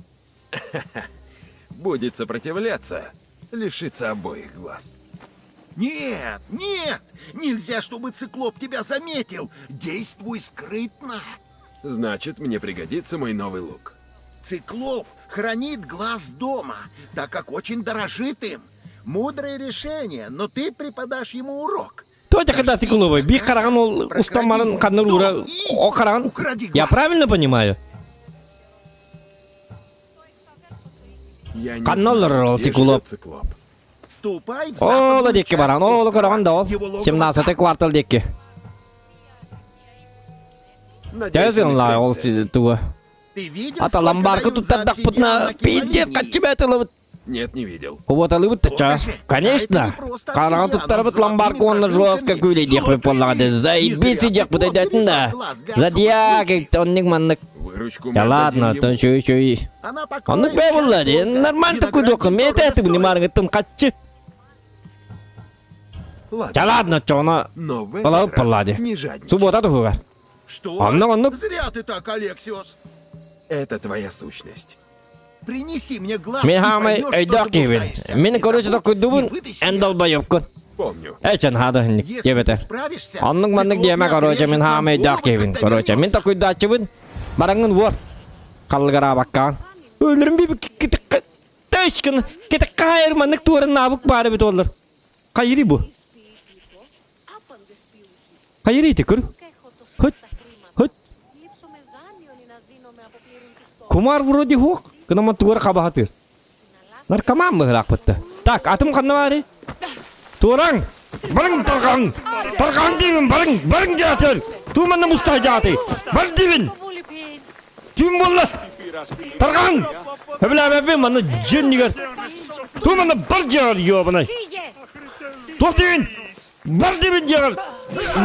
Будет сопротивляться, лишится обоих глаз. Нет, нет, нельзя, чтобы циклоп тебя заметил. Действуй скрытно. Значит, мне пригодится мой новый лук. Циклоп хранит глаз дома, так как очень дорожит им. Мудрое решение, но ты преподашь ему урок. Кто когда цикловый? Биир хараҕын ол устан ханнар уура о хараҕын. Я правильно понимаю? Я не Ханна знаю, олорор где циклоп. живет циклоп. Ступай в Ол западную диэки баран, часть ол острова. көрөҕүн да ол. Его логово 17 там. квартал диэки. Надеюсь, он Дьэ ол крепится. туга. Ты видел, Ата сколько ломбарка дают за туттардахпытына обсидиан на пиздец Кефалинии? хаччы бэт Нет, не видел. Куботалыбыт тача. Вот же, Конечно. а это не просто Хараҕын обсидиан, туттарбыт он с золотыми ломбарка уонна жестко прожилками, күүлэйдиэхпит буоллаҕа золотыми. Заебись Не зря идиэхпит циклоп өйдөөтүн да. бережет глаз для Зодиак особых оннук маннык. Выручку мы Да ладно, отдадим то ему. чуй чуй. Она Оннук покроет бээ буолла часть дии. долга. Нормально такой Виноградник дохун. Мэтэ дорого ты стоит. маргытым хаччы. Ладно, Да ладно, чона. но в Балау этот раз паллади. не жадничай. Суббота туһугар. Что? Оннук оннук. Зря ты так, Алексиос. Это твоя сущность. Принеси мне глаз Мин и хаамай поймешь, что өйдөөх киһибин. заблуждаешься. Мин Не короче забудь, такуйдубун не выдай себя. эн долбоебкун. Помню. Эчен хада хинник Если диэбэтэ. ты справишься, Оннук маннык циклоп диэмэ не короче мин отрежет нам хаамай өйдөөх головы, киһибин. когда Короче мин вернется. такуйдааччыбын. Бараҥҥын уор. Халлыгараабаккаан. Өлөрүм би Тэшкин кете кайыр маннык туорын навык баары бит олар. Кайри бу. Кайри ити көр. Хөт. Хөт. Кумар вроде хук. Кынаман туора хабахатыр. Наркоман быһылаахпытта. Так, атым ханна баарый? Туораҥ! Барыҥ тарҕаҥ! Тарҕаҥ диибин, барыҥ! Барыҥ дьаатыр! Тууманна мустаа дьааты! Бар диибин! Түүн буолла! Тарҕаҥ! Өбүлээбэппин манна дьиэннигэр! Тууманна бар дьиэҕэр ёбанай! Туох диибин? Бар диибин дьиэҕэр!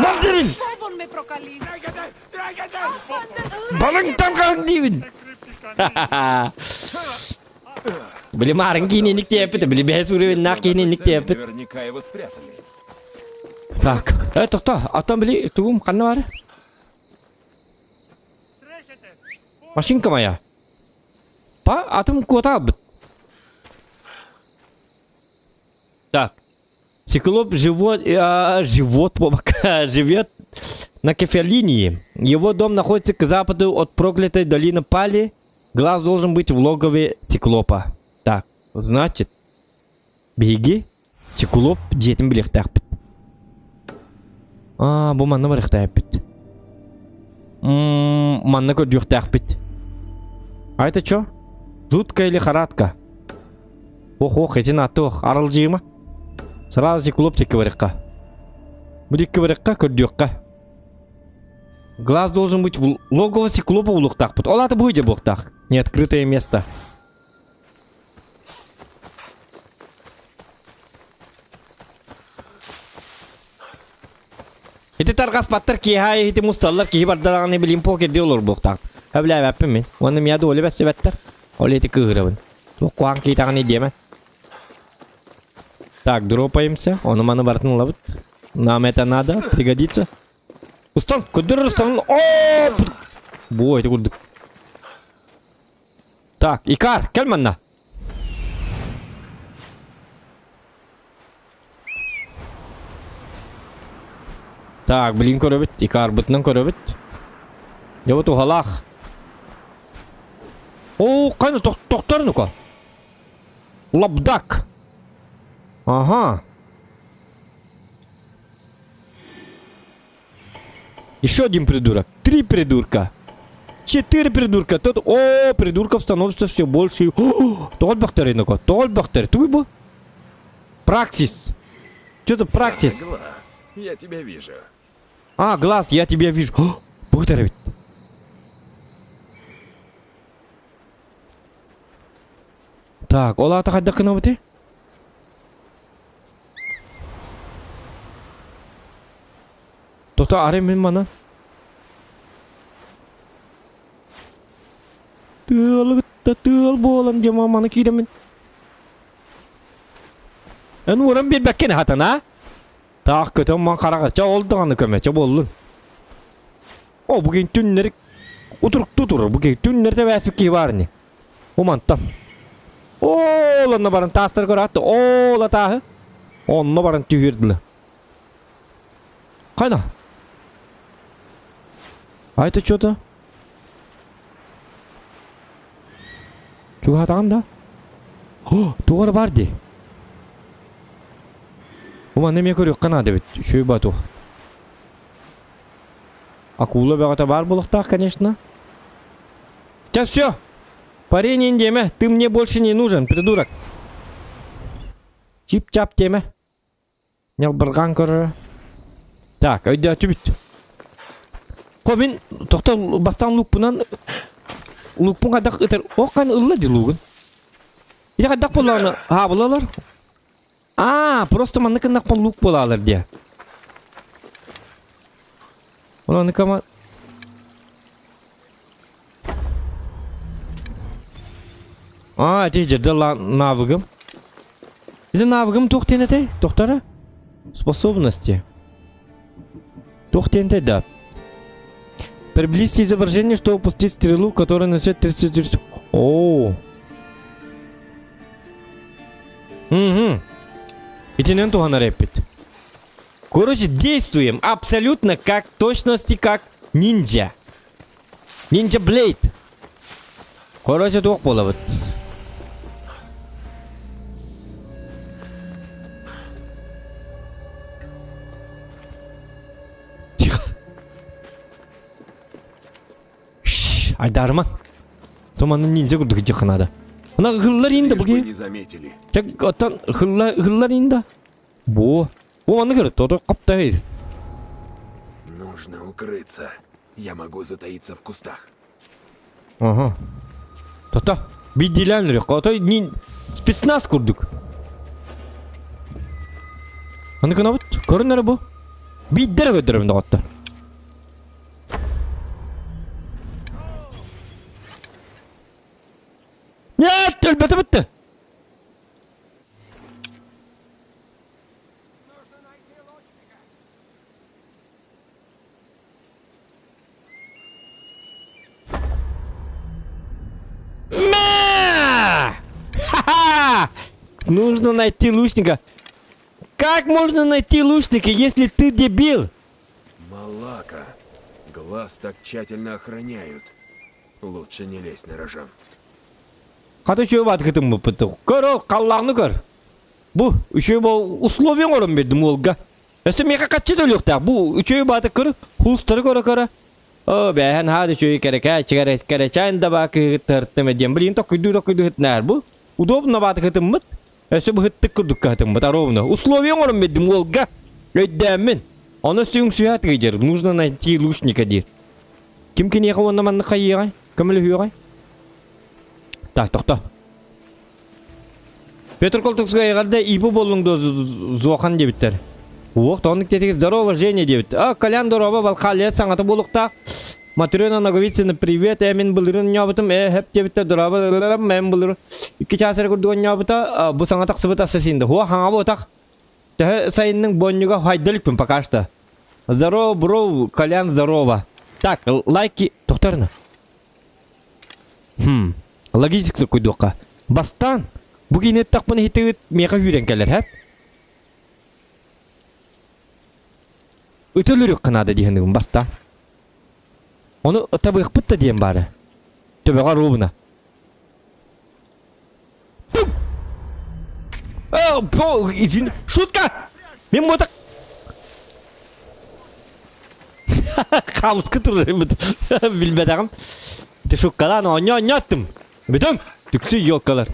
Бар диибин! Барыҥ тарҕаҥ диибин! Били марын киининник диэппит, били бэһэ сууревиннаах киининник диэппит. Наверняка его спрятали. Так, э, тохто, оттон били тугум ханна баар? Машинка моя. Па, атым куотаабыт. Так. Циклоп живот, а, живот, живет на Кефалинии. Его дом находится к западу от проклятой долины Пали. Глаз должен быть в логове циклопа. Так, значит, биһиги циклоп дьиэтин билиэхтээхпит. Аа, бу манна барыахтаахпыт. Манна көрдүөхтээхпит. А это чё? Жуткая лихорадка. Ох, ох, итин аттыох, аралдьыыма. Сразу циклоп тикки барыахха. Бу дикки барыахха, көрдүөххэ. Глаз должен быть в логово циклопа булуохтаахпыт. Ол аты бу дьэ буохтаах. Неоткрытое место. Ити тарҕаспаттар киэһэ иһити мусталлар киһи барда даҕаны билим покердии олорбуохтаах. Сөбүлээбэппин мин. Уонна миа доля бэссибэттэр. Ол ити кыыһырабын. Туох куһаҕан киитэҕиний диэмэ. Так, дропаемся. Ону маны барытын ылабыт. Нам это надо, пригодится. Устан, көдөр устан. О! Бу ити курдук. Так, Икар, кэл манна. Так, блин көрөбүт, Икарбытынан көрөбүт. Дьэ бу туһалаах. Оо, хайна тохтор ну-ка. Лабдак. Ага. Еще один придурок. Три придурка. Четыре придурка. Тут, о, придурков становится все больше. Тоҕо элбэхтэр ну-ка. Тоҕо элбэхтэр. Тугуй бу? Праксис. Что за праксис? Глаз, я тебя вижу. А, глаз, я тебя вижу. Бу ведь. Так, ол аата хайдах гынабытый? Тота арай мин мана. Тыалы кытта тыал буолан диэ маны киирэмин. Эн уоран биэрбэккин хатан а? Таах көтөн ман хараҕа ча ол даҕаны көмө ча буоллун. О бу кин түннэри утуруктуу турар бу кин түннэри тэбээспит киһи баар ини. Умантан. Оол онно баран таастары көрөөттө. Оол атааһы. Онно баран түһүрдүлэ. Хайда? А это что-то? Чугаһатаҕын да? О, туох эрэ баар дии. Бу манна эмиэ көрүөххэ наада эбит. Үчүгэй батух. Акула бөҕөтө баар буолуохтаах, конечно. Чэ, все! Парень диэмэ, ты мне больше не нужен, придурок. Чип-чап диэмэ. Ньалбырҕаан көрөрө. Так, өйдөөтүбүт. Ко мин тохто бастаан луукпунан луукпун хайдах ытар ох хан ылла дии луугун. Ити хайдах буоллаҕына хаабылалар. Аа, просто маннык гыннахпын луук буолаалар диэ. Онон кама Аа, ити дьэрдэ навыгым. Ити навыгым туох диэн этэй? Тохтара? Способности. Туох диэн этэй да? Приблизьте изображение, чтобы пустить стрелу, которая несет 34... О. Угу. Итинэн туһанар эппит. Короче, действуем абсолютно как точности как ниндзя. Ниндзя Блейд. Короче, туох буолабыт. Тихо. Шш, айдарма. Туманын ниндзя курдук дьыхынада. Мына хыллар инде Лишь бы бу не заметили. Чак оттон хыллар хыллар инде. Бу. Бу аны көрө, тото каптай. Нужно укрыться. Я могу затаиться в кустах. Ага. Тото бидилен рек, отой нин спецназ курдук. Аны кынабыт, көрүнөр бу. Биддер көдөрөм доҕоттор. Нет, өлбөтө бүтті. Мя! Ха-ха! Нужно найти лучника. Как можно найти лучника, если ты дебил? Малака. Глаз так тщательно охраняют. Лучше не лезть на рожон. Хата үчүгэй баатыкытын буппут. Көр ол халлааны көр. Бу үчүгэй бол условия оҥорон биэрдим уолга. Өссө миэхэ хаччы төлүөхтээх. Бу үчүгэй баата көрө, хулстары көрө-көрө. Оо, бээһэн хаа да үчүгэй кэрэкээ, кэрэчээн да баа кыһыттарыттым диэн. Билигин токкуйдуу-токкуйдуу хытынаар бу. Удобно баата хытыммыт. Өссө бу хыттык курдук хытыммыт, а ровно. Условия оҥорон биэрдим уолга. Өйдөөммүн. Ону сүҥсүһэ тыгыдьар. Нужно найти лучника диир. Ким киниэхэ уонна маннык хайыаҕай? Көмөлөһүөҕэй? Так, тохто. Петр Колтукскай эҕэрдэ ИП буоллуҥ дуо Зохан диэбиттэр. Уох, тоҕонук диэтигит здорово, Женя диэбит. А, Колян здорово, Валхалия саҥата буолуохтаах. Матрена Ноговицына, привет, э, мин былырын оонньообутум, э, хэп диэбиттэр, здорово, мен былыр икки чаас эрэ курдук оонньообута, бу саҥа тахсыбыт ассасин Хуа, хаҥа буотах. Төһө сайынныҥ бонньуга хайда иликпин пока что. Здорово, бро, Колян, здорово. Так, лайки, тохторно. Хм, логистика куйдуохха. Бастаан, бу киинэттахпын иһитигит миэхэ үүрэн кэлэр, хэп? Ытылырыахха наада диһаныгым бастаан. Ону табыахпыт да диэн баара. Төбөҕө ровно. Извини, шутка! Мен моток Хаалыска турар билбэтэҕим. Ты шуткалаан оонньоо оонньооттум. Бүтүҥ! Түксүй елкалар.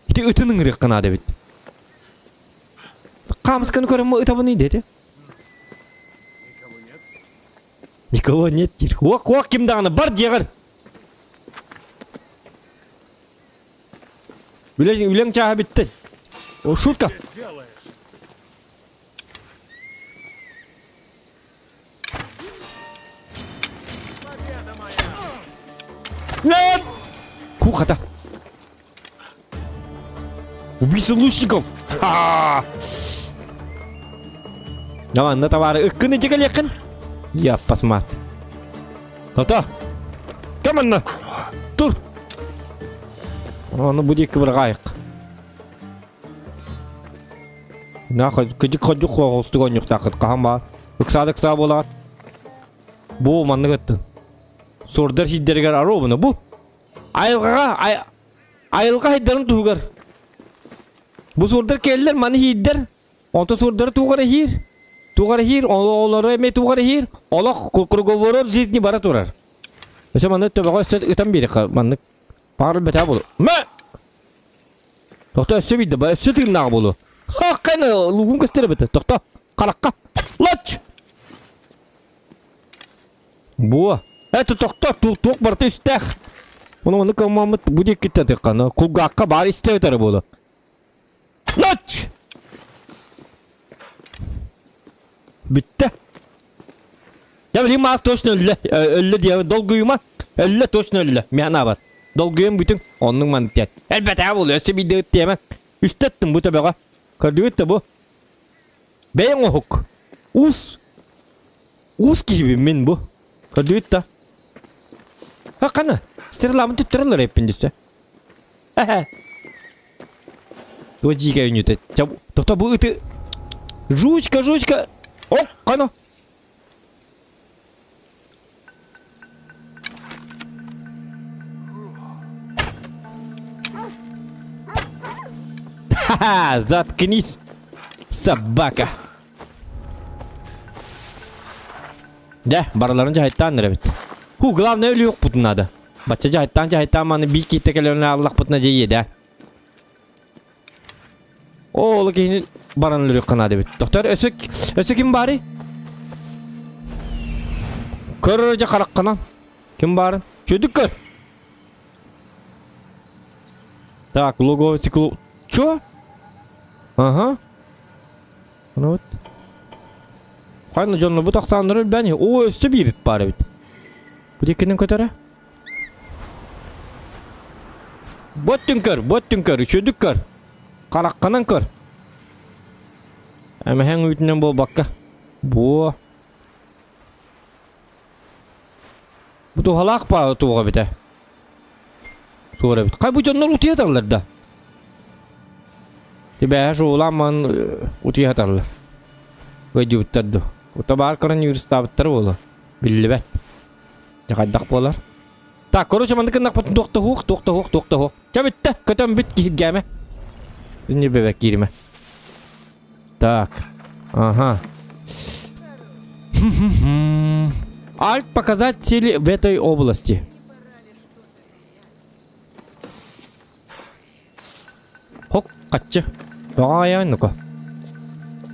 Ити ытын ыҥырыахха наада эбит. Хаамысканы көрөммө ытабын диэти. Никого нет диир. Уох, уох ким даҕаны бар дьиэҕэр. Үлэҥ, үлэҥ чааһа бүттэ. О, шутка. Нет! Кухата. Убийца лучников! Ха! Давай, на товары. Ыккын иди кэлиэххин. Я посмат. Тото! Кем Тур! Ону бу диэки быраҕаайык. На кыдьык ходьук хоҕустук онньуктааххыт хаһан баар. Ыксаада ыксаа буолаҕат. Бу маннык ыттын. Суордар сииддэригэр аруобуна бу. Айылҕаҕа айылҕа хайдарын туһугар. Бу суордар кэллэр маны иһиирдэр. Онто суордары туох эрэ иһиир. Туох эрэ иһиир, олору эмиэ туох эрэ иһиир. Олох круговорот жизни бара турар. Өссө маннык төбөҕө өссө ытан биэриэххэ маннык. Паар бэтээ буолу. Мэ! Тохто өссө биирдэ, өссө тыыннаах буолу. Хаххана лугун көстөр эбит. Тохто. Харахха. Лоч! Буо. Это тохто, туох барыта истээх. Ону ону кылмаммыт бу диэккиттэн тыккана. Кулгаахха баар истэ өтөрө буолу. Лоч! Бүттэ. Я билим маас точно өллө. Өллө диye долгуйума. Өллө точно өллө. Мен бар. Долгуйум бүтүн. Оннук маннык диэн. Элбэтэ буолу. Өссө биирдэ ыттиэмэ. Үстэ ыттым бу төбөҕө. Көрдүгүт да бу. Бэйэҥ оһук. Уус. Уус киһибин мин бу. Көрдүгүт да. Ха қана. Стрелабын түттэрэллэр эппин диссе. Туо дьиикэ үнүтэ. Тохто бу ыты. Жучка, жучка. О, қана. Ха-ха, заткнись, собака. Дьэ, барыларын дьаһайтаан эрэбит. Ху, главное өлүөхпүтүн наада. Бачча дьаһайтаан дьаһайтаан маны биир киитте кэлэрин аллахпытына дьэ иэдэ. Оо, ол киһини баран өлүөххэ наада эбит. Доктор, өссө, өссө ким баарый? Көр дьэ хараххынан. Ким баарын? Чөдүк көр. Так, логовый циклу... Чё? Ага. Ну вот. Хайна дьонно бу тахсааннары өлбәни. О, өссө биир ыт баар эбит. Бу диэкинэн көтөрө. Боттүн көр, боттүн көр, үчүөдүк көр. Харахханан көр. Эмэһэҥ үүтүнэн буолбакка. Буо. Бу туһалаах паа туоҕа эбитэ. Суор эбит. Хай бу дьоннор утуйа сыталлар да. Тибээһэ шоулаан ман утуйа сыталлар. Ыйдьыбыттар ду. Ута баар коронавирустаабыттар буолуо. Биллибэт. Дьэ хайдах буолар? Так, короче, маннык гыннахпытын туох да суох, туох да суох, туох да суох. Чэ бүттэ, көтөн бүт киһиргээмэ. Инни бэбэ кииримэ. Так. Ага. Альт показать цели в этой области. Хок, каччы. Ай, ну-ка.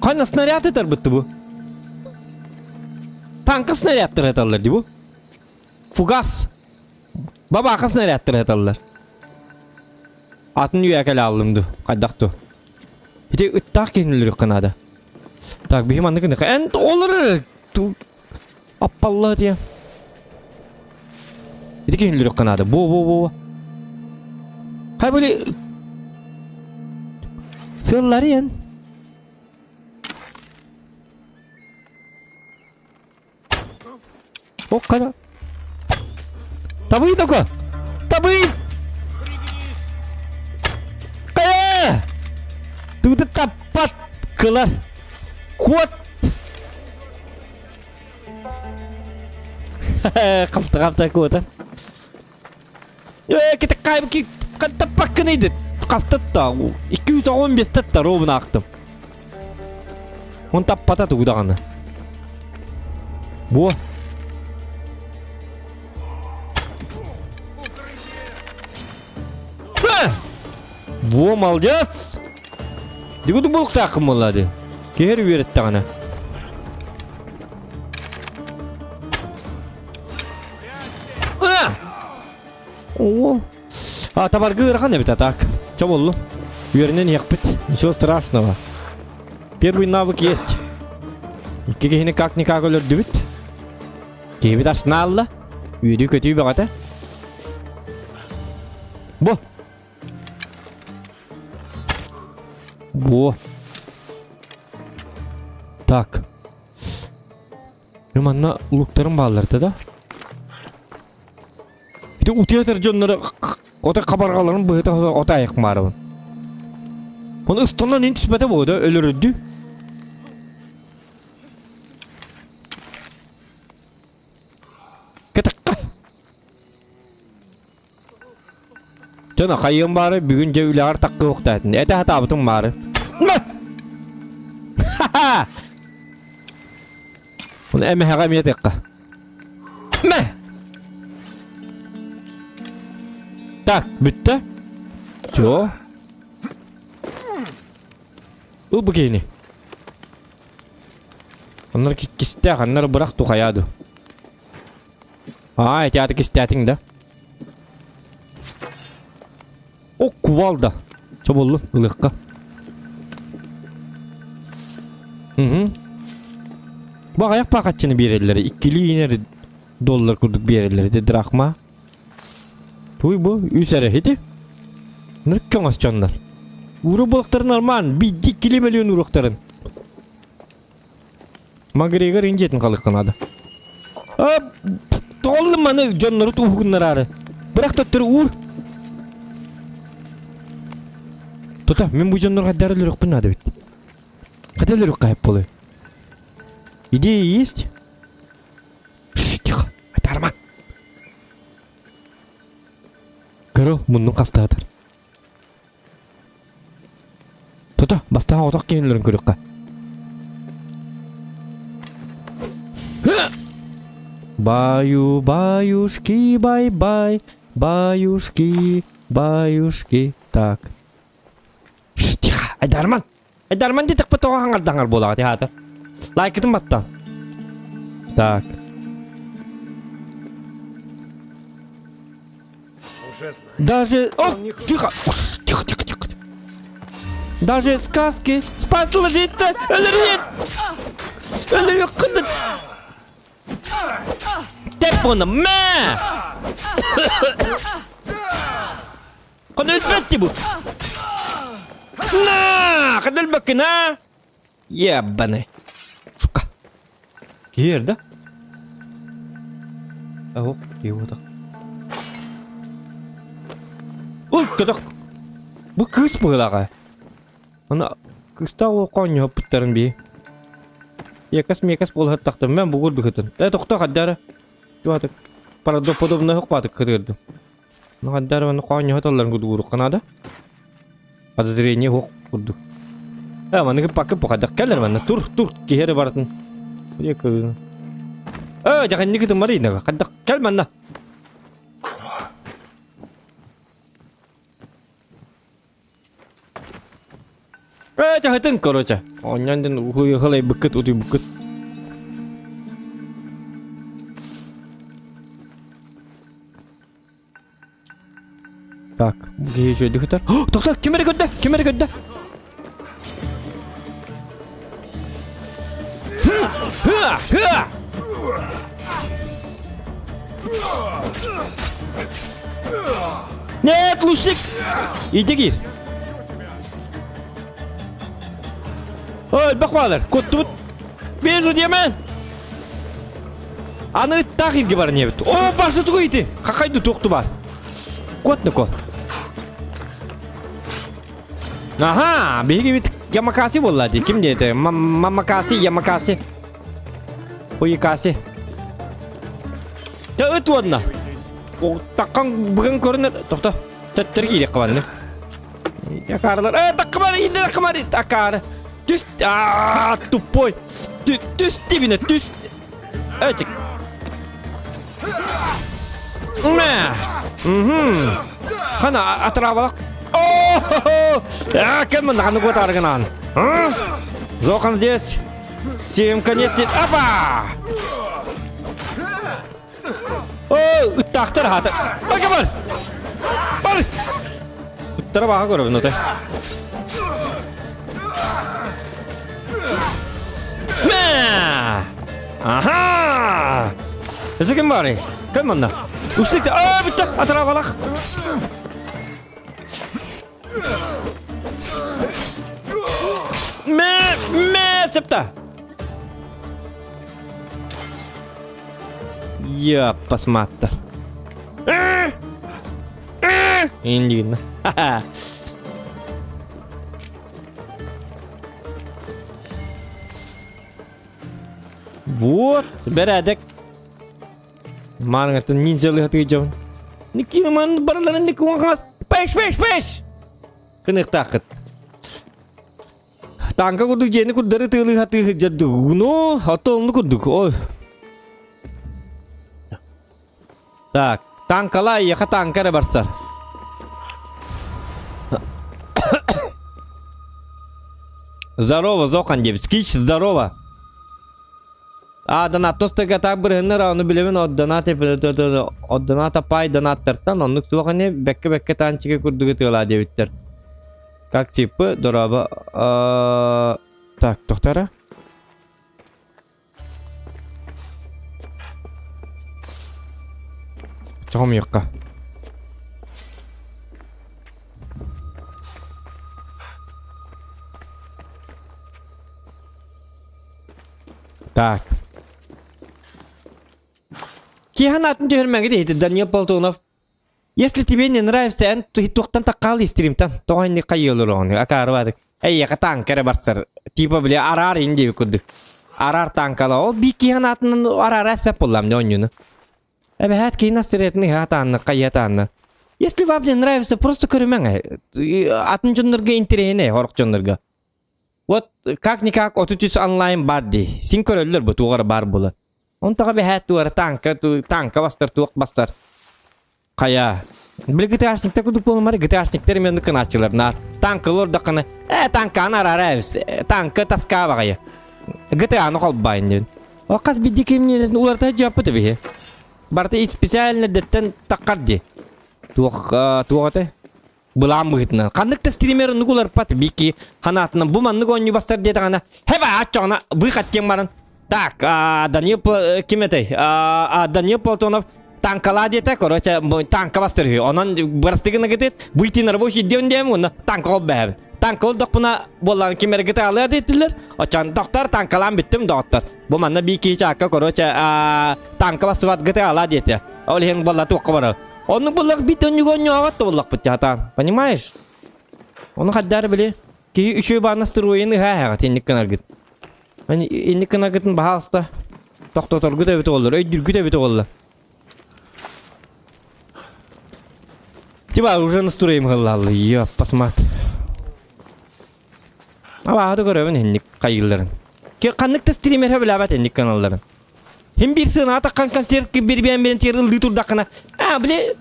Ханна снаряд ытарбытты бу? Танка снарядтар ыталлар ди бу. Фугас. Бабака снарядтар ыталлар. Атын үйә кэлэ аллым ду. Хайдах ту. Ити ыттаах киһинилэр наада. Так, биһи маннык гыныха. Эн олор ту аппалла диye. Ити киһинилэр наада. Бу бу бу. Хай были сылларыйан. Оккана. Табый только! Табый! Кая! Тугу таппат кылар. Куот! Қапта қапта куота. Э, кете кайбы ки таппаккын иди. Қастатта. 215 татта ровно ақтым. Он таппата тугу даҕаны. Бу. Во, молодец! Дигуду булуктааххын буолла ди. Киһи үөрэттэҕинэ. О, а табаргы ыарахан эбит а так. Чэ боллу. Үөрэнэн иһэхпит. Ничего страшного. Первый навык есть. Икки киһини как-никак өлөрдүбүт. Киһибит аснаалла. Үөрүү-көтүү бөҕөтө. Бу. Бу. Так. Манна луктарым баалларда да. Ити утуйатар дьоннору ото хабарҕаларын быһыта ото айыкмаарыбын. Оны ыстонан ин түспэтэ буода өлөрүддү. Кытыкка. Дьоно хайыам баары бүгүн дьэ үлэҕэр таккыахтаатын. Этэ хатаабытым баары. Ха-ха! Оны эмэһэҕэ эмиэ тыахха. Мэ! Так, бүттэ. Все. Ыл бу киһини. Оннор кистээх, аннар бырах тухайаду. Аа, эти аты кистээтиҥ да. О, кувалда. Чо боллу, ылыахха. Угу. Бу аҕыйах паахаччыны биэрэллэр. Иккилии инер доллар курдук биэрэллэр. Ити драхма. Туй бу, үс эрэ ити. Ныр көҥөс дьоннор. Ууру буолуохтарын нормально. Биирдии иккилии миллион ууруохтарын. Макгрегор индиятын халыкка надо. Тоҕоллум маны дьоннору тууһугуннараары. Бырах төттөрү уур. Тута, мин бу дьоннорго хайдары өлөрүөхпүн наада эбит. Хотя өлөрүөххэ сөп буолуой. Идея есть? Шш, тихо, айтаарма. Көрө, муннун хастаатар. Тута, бастаан отох киһилэрин көрүөххэ. Баю, баюшки, бай-бай, баюшки, баюшки. Так. Шш, тихо, Айдарман. Айдарман диэтэхпит тоҕо хаҥардаҥар буолаҕа тиһаата. Лайкытын баттан. Так. Даже... О, тихо! Тихо, тихо, тихо. Даже сказки спать ложиться, өлөрүөн! Өлөрүөххүн Тэп уонна мэ! Ханна өлбөт ти бу? На! Ханна өлбөккүн, а? Ебаный. Сука. Киэр да? Оһ, киһи Ой, көтөх. Бу кыыс быһыылааҕа. Аны кыыстаах уол хоонньоһоппуттарын бии. Иэкэс-миэкэс буолуһаттахтым мен бугур быһытын. Э, тохтоо хаддара. Туатык. Правдоподобно хоппатык кырыырдым. Ну хаддара аны хоонньоһотоллорун кудугурук канада. Подозрение хуох курдук. Э, манныгы пакы похадах кэлэр манна тур тур киһи эрэ барытын. Э, дьаханники тымарыйнага хаддах кэл манна. Э, дьахытын короче. Онньон ден ухуйхалай быккыт утуйбуккут. Так, киһи үчүгэйдик ытар. Тоқта, ким эрэ көрдө? Ким эрэ көрдө? Нет, лучник! Иди киир. Ой, бак Куттубут. Вижу, диэмэн! Аны ыттаах илги баран эбит. О, барсы тугу ити? Хахайды туохту бар. Кот ко. Аха, биһиги бит Ямакаси буолла дии. Ким диэтэ? Мамакаси, Ямакаси. Уйкаси. Та ыт уонна. Таккан бүгін көрінер. Тоқта. Төттөр киирек кабанны. Акарылар. Э, таккамар, инде таккамар, акары. Түс, а, тупой. Түс дибине, түс. Этик. Мә. Мгм. Хана атравалак. О! А, кем мында ханы готаргынан? А? Зохан здесь. Всем конец. Апа! О, ыттаахтар хаата. Бага бар. Бар. Ыттара баха көрөбүн отой. Мә! Аха! Эсэ ким баарый? Ким манна? Устик Аа, бүтті! Атырабалах! Мә, мә, септа! Я посмотр. Индигин. Вот, бәрәдек. Маарыҥаттан ниндзялыы сатыы дьон. Никиман барыларын никуҥхас. Пеш, пеш, пеш! Кыныктаахыт. Танка курдук дьиэни курдары тыылыы сатыы сылдьар Ну, ото онну курдук. Ой. Так, танкала эйиэхэ танка эрэ барсар. Здорово, Зохан диэбит. Скич, здорово. А, донат тостога так бырыһыннар, ону билэбин от донат от доната пай донаттартан оннук туох ини бэккэ-бэккэ таанчыга курдугу тыалаа диэбиттэр. Как типы, дороба. Так, тохтара. Чоҕом юққа. Так. Киһан атын түһэрмэҥҥит иһити Данил Платонов. Если тебе не нравится, эн туохтан таккаал стримтан. Тоҕо инник хайыылыр оҕону акаары баадык. Эйиэхэ танка эрэ барсар. Типа бля араар ин диэбит курдук. Араар танкала. Ол биир киһи атынан араара эспэт буоллам не оонньууну. Эбэһээт киһи настырыатын ыһа атаанна, хайа атаанна. Если вам не нравится, просто көрүмэҥ. Атын дьоннорго интэриэһинэй, сорох дьоннорго. Вот как-никак 33 онлайн бар дии. Син көрөллөр бу туох эрэ баар буолан. Онтоҕо бэһээт туора танка танка бастар туох бастар. Хайа. Били ГТАшниктар курдук буолумар ГТАшниктар эмиэ оннук гынааччылар наар. Танкалар ордоххуна э танканы араара эбис танка таскаа баҕайы. ГТАны холбоон диэн. О хас биирдии кимниин уларыта дьиэппит эбиһи. Барыта специально дэттэн таххар дии. Туох туох этэй? Былаан быһыытынан. Ханнык да стример оннук уларыппат бики ханаатынан бу маннык оонньуу бастар диэтэҕинэ хэба аччоҕуна выход диэн баран так Данил ким этэй Данил Платонов танкалаа диэтэ короче танка бастар үһү онон бырастыгына гытыт выйти на рабочий день диэм уонна танка ол бэһэбин танка олдохпуна буоллаҕын ким эрэ гытаалыа диэтилэр очон доктор танкалаан бүттүм доҕоттор бу манна бии киһи чаакка короче танка бастыбат гытаалаа диэтэ ол иһин буолла туохха барар Оннук буллах бит онньуга онньоҕот да буллахпыт тиһатаан. Понимаешь? Ону хаддаар били киһи үчүгэй баар настроение ыһаа инник гынаргыт. Инник гынаргытын баһаалыста тохтоторгут эбит оллар, өйдүргүт эбит оллар. Типа уже настроение ыллаллы, ёппас мат. Абааһы көрөбүн инник хайыылларын. Ханнык да стример билээбэт инник каналларын. Хим биир сыанаҕа таххан концерт бирбиэн биэн тиэр ыллыы турдаххына, аа били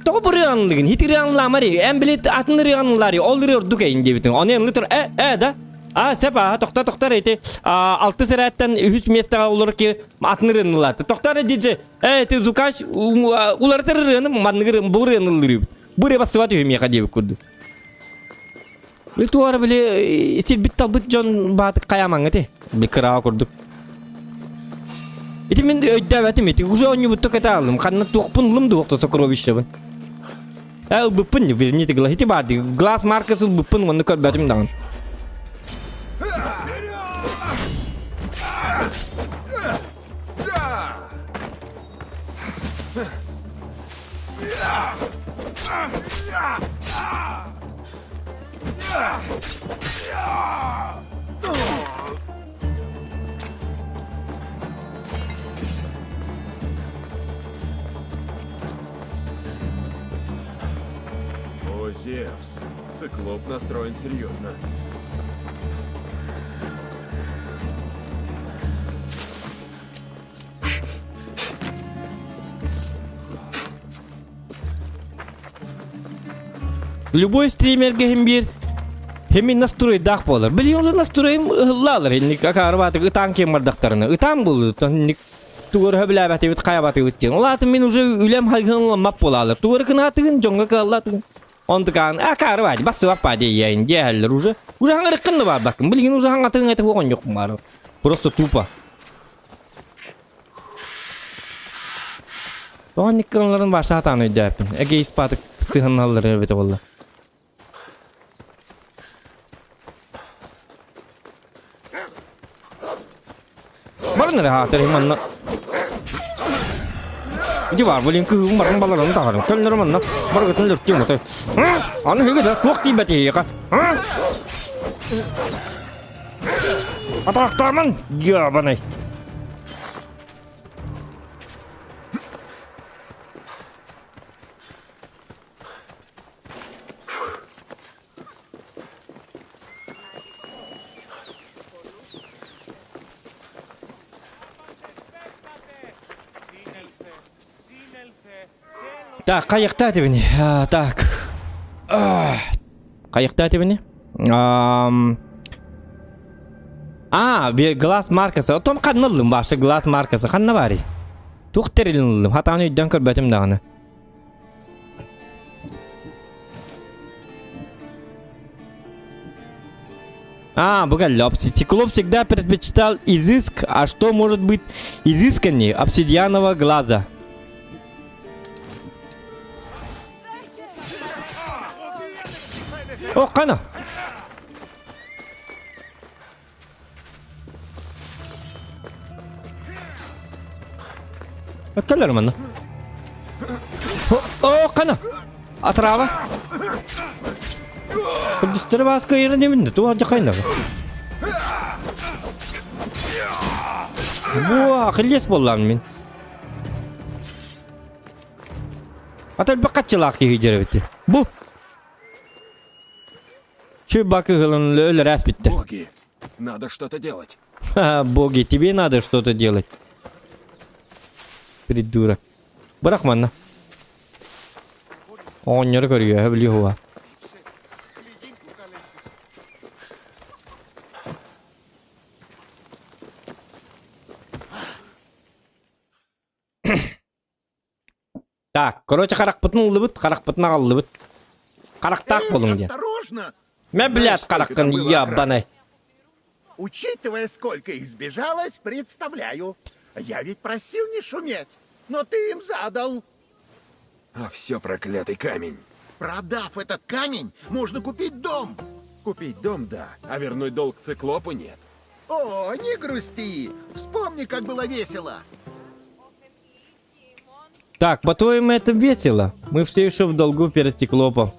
тоҕо бу ырыаҕын хит ырыаҕын эн били атын ырыаҕын ол ырыа ордук эйин диэбитин. Ону ыллыы тур э э да А сеп аа тохто тохтор эти алты сэрээттэн үһүс миэстэҕэ олорор ки атын ырыаны ылааты. Тохтор диджи э эти звукач уларытар ырыаны маннык ырыаны бу ырыаны ыллыырыбыт. Бу ырыа бассыбат үһү миэхэ диэбит курдук. Били туора били сирбит талбыт дьон баатык хайаамаҥҥа ти. Би кыраа курдук. Ити мин өйдөөбөтүм ити. Уже оонньуубутта кэтэ алым. Ханна туохпун ылым дуохта сокровищебын. Э ылбыппын верните глаз. Ити баар дии. Глаз маркасы ылбыппын онно көрбөтүм даҕаны. О, Зевс, циклоп настроен серьезно. Любой стримерге хим биир хими настройдаах буолар. Билигин настройум ыһыллаалар. Инник акаарбаатык ытаан киэн бардахтарына. Ытаан буолуу. Инник тугу сөбүлээбэтибит хайабатыбыт диэн. Ол аатын мин уже үлэм хайгыһын буолаалар. Тугу кынаатыгын дьоҥҥо кыаллатыгын. Онтукаан акаарбаати бассыбаппаа диэйин диэһэллэр уже. Уже хаҥырыккын да барбаккын. Билигин уже хаҥатыгын этэ хуоҕонньуккун баар. Просто тупо. Тоҕо никкаларын баар саатаан өйдөөппүн. Эгеист баатык сыһанналлар эбитэ буолла. Барын эрэ хаатар манна. Ити бар, блин, кыһын барын баларын таһарын. Көннөрү манна баргытын лөртүм отой. Аны хыгы да туох тиийбэт эһиэхэ. Атаахтааман, ябанай. Так, хайыахтаа этибини? Так. Хайыахтаа этибини? А, глаз маркасы. Отон ханна ыллым башы глаз маркасы. Ханна барый? Туох тэрилин ыллым? Хатаан өйдөөн көрбөтүм даҕаны. А, бу кэллэ. Циклоп всегда предпочитал изыск, а что может быть изысканнее обсидианового глаза? О, қана! Кэлэр манна. О, қана! Отрава! Күндүстэри бааска ыйырын эминде, туох дьахайна. Бу Ахиллес буоллаан мин. Ата элбэх хаччылаах киһи дьэрэбити. Бу! Чүй бакы ылын өлөрөөс биттэ. Боги, надо что-то делать. Ха, боги, тебе надо что-то делать. Придурок. Бырах манна. Оҕонньору көрүө, билиэ хуа. Так, короче, харахпытын ыллыбыт, харахпытын аҕаллыбыт. Харахтаах Эй, буолуҥ диэн. осторожно! Мэ, Знаешь, блядь, сколько хараххын там было охраны? ебаный. Учитывая, сколько их сбежалось, представляю. Я ведь просил не шуметь, но ты им задал. А все проклятый камень. Продав этот камень, можно купить дом. Купить дом, да, а вернуть долг циклопу нет. О, не грусти. Вспомни, как было весело. Так, по-твоему, это весело? Мы все еще в долгу перед циклопом.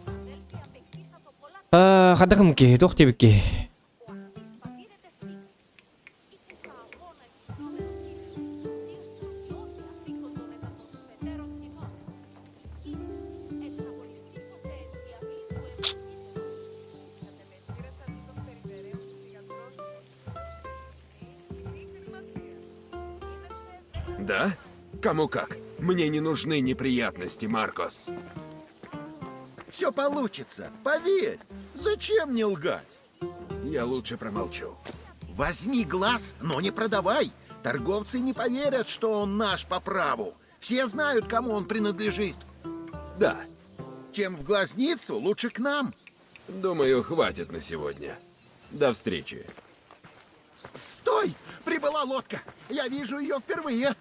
Хадахымки, тохтибики. Да? Кому как? Мне не нужны неприятности, Маркос. Все получится, поверь. Зачем мне лгать? Я лучше промолчу. Возьми глаз, но не продавай. Торговцы не поверят, что он наш по праву. Все знают, кому он принадлежит. Да, Чем в глазницу, лучше к нам. думаю, хватит на сегодня. До встречи. Стой! Прибыла лодка. Я вижу ее впервые.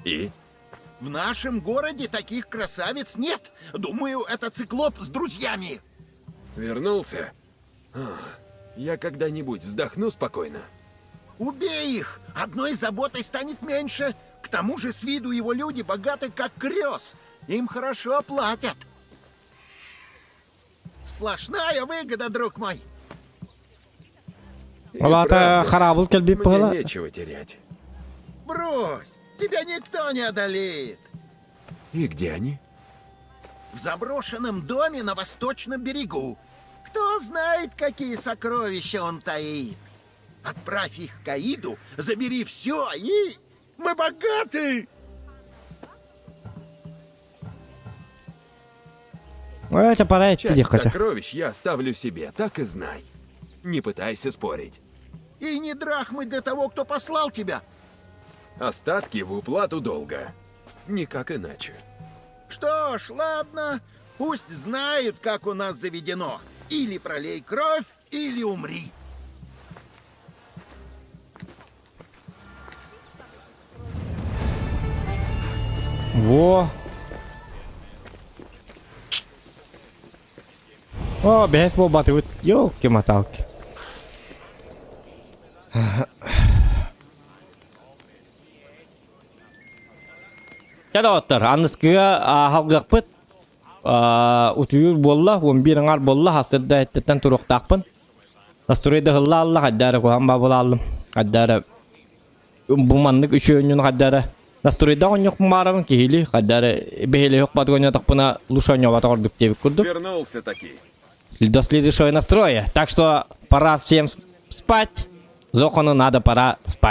И? В нашем городе таких красавиц нет. Думаю, это циклоп с друзьями. Вернулся? А, я когда-нибудь вздохну спокойно. Убей их! Одной заботой станет меньше. К тому же с виду его люди богаты, как крёс. Им хорошо платят. Сплошная выгода, друг мой. И Ол аата правда, хараабыл кэлбит Мне быһыылаах. нечего терять. Брось, тебя никто не одолеет. И где они? В заброшенном доме на восточном берегу. Кто знает, какие сокровища он таит. Отправь их к Аиду, забери все и... Мы богаты! Э, чэ пора идти Часть диэххэ. сокровищ я оставлю себе, так и знай. Не пытайся спорить. И не драхмы для того, кто послал тебя. Остатки в уплату долга. Никак иначе. Что ж, ладно, пусть знают, как у нас заведено. Или пролей кровь, или умри. Во. О, бэс буолбатыбыт. Ёлки-моталки. Чэ доҕоттор, аныскыга аһалгыахпыт. Утуйуур буолла, 11 аҥаар буолла, сарсыарда эттиттэн туруохтаахпын. Настрой да ыһылла алла, хайда эрэ куһаҕан баабылааллым. Хайда эрэ бу маннык үчүөнньүн хайда эрэ настройдаах оонньуохпун баарабын киһилии, хайда эрэ бэһиэлэйи охпатык оонньоотохпуна лучше оонньообатах ордук диэбит курдук. Вернулся таки. До следующего настроя. Так что пора всем спать. Зохану надо пора спать.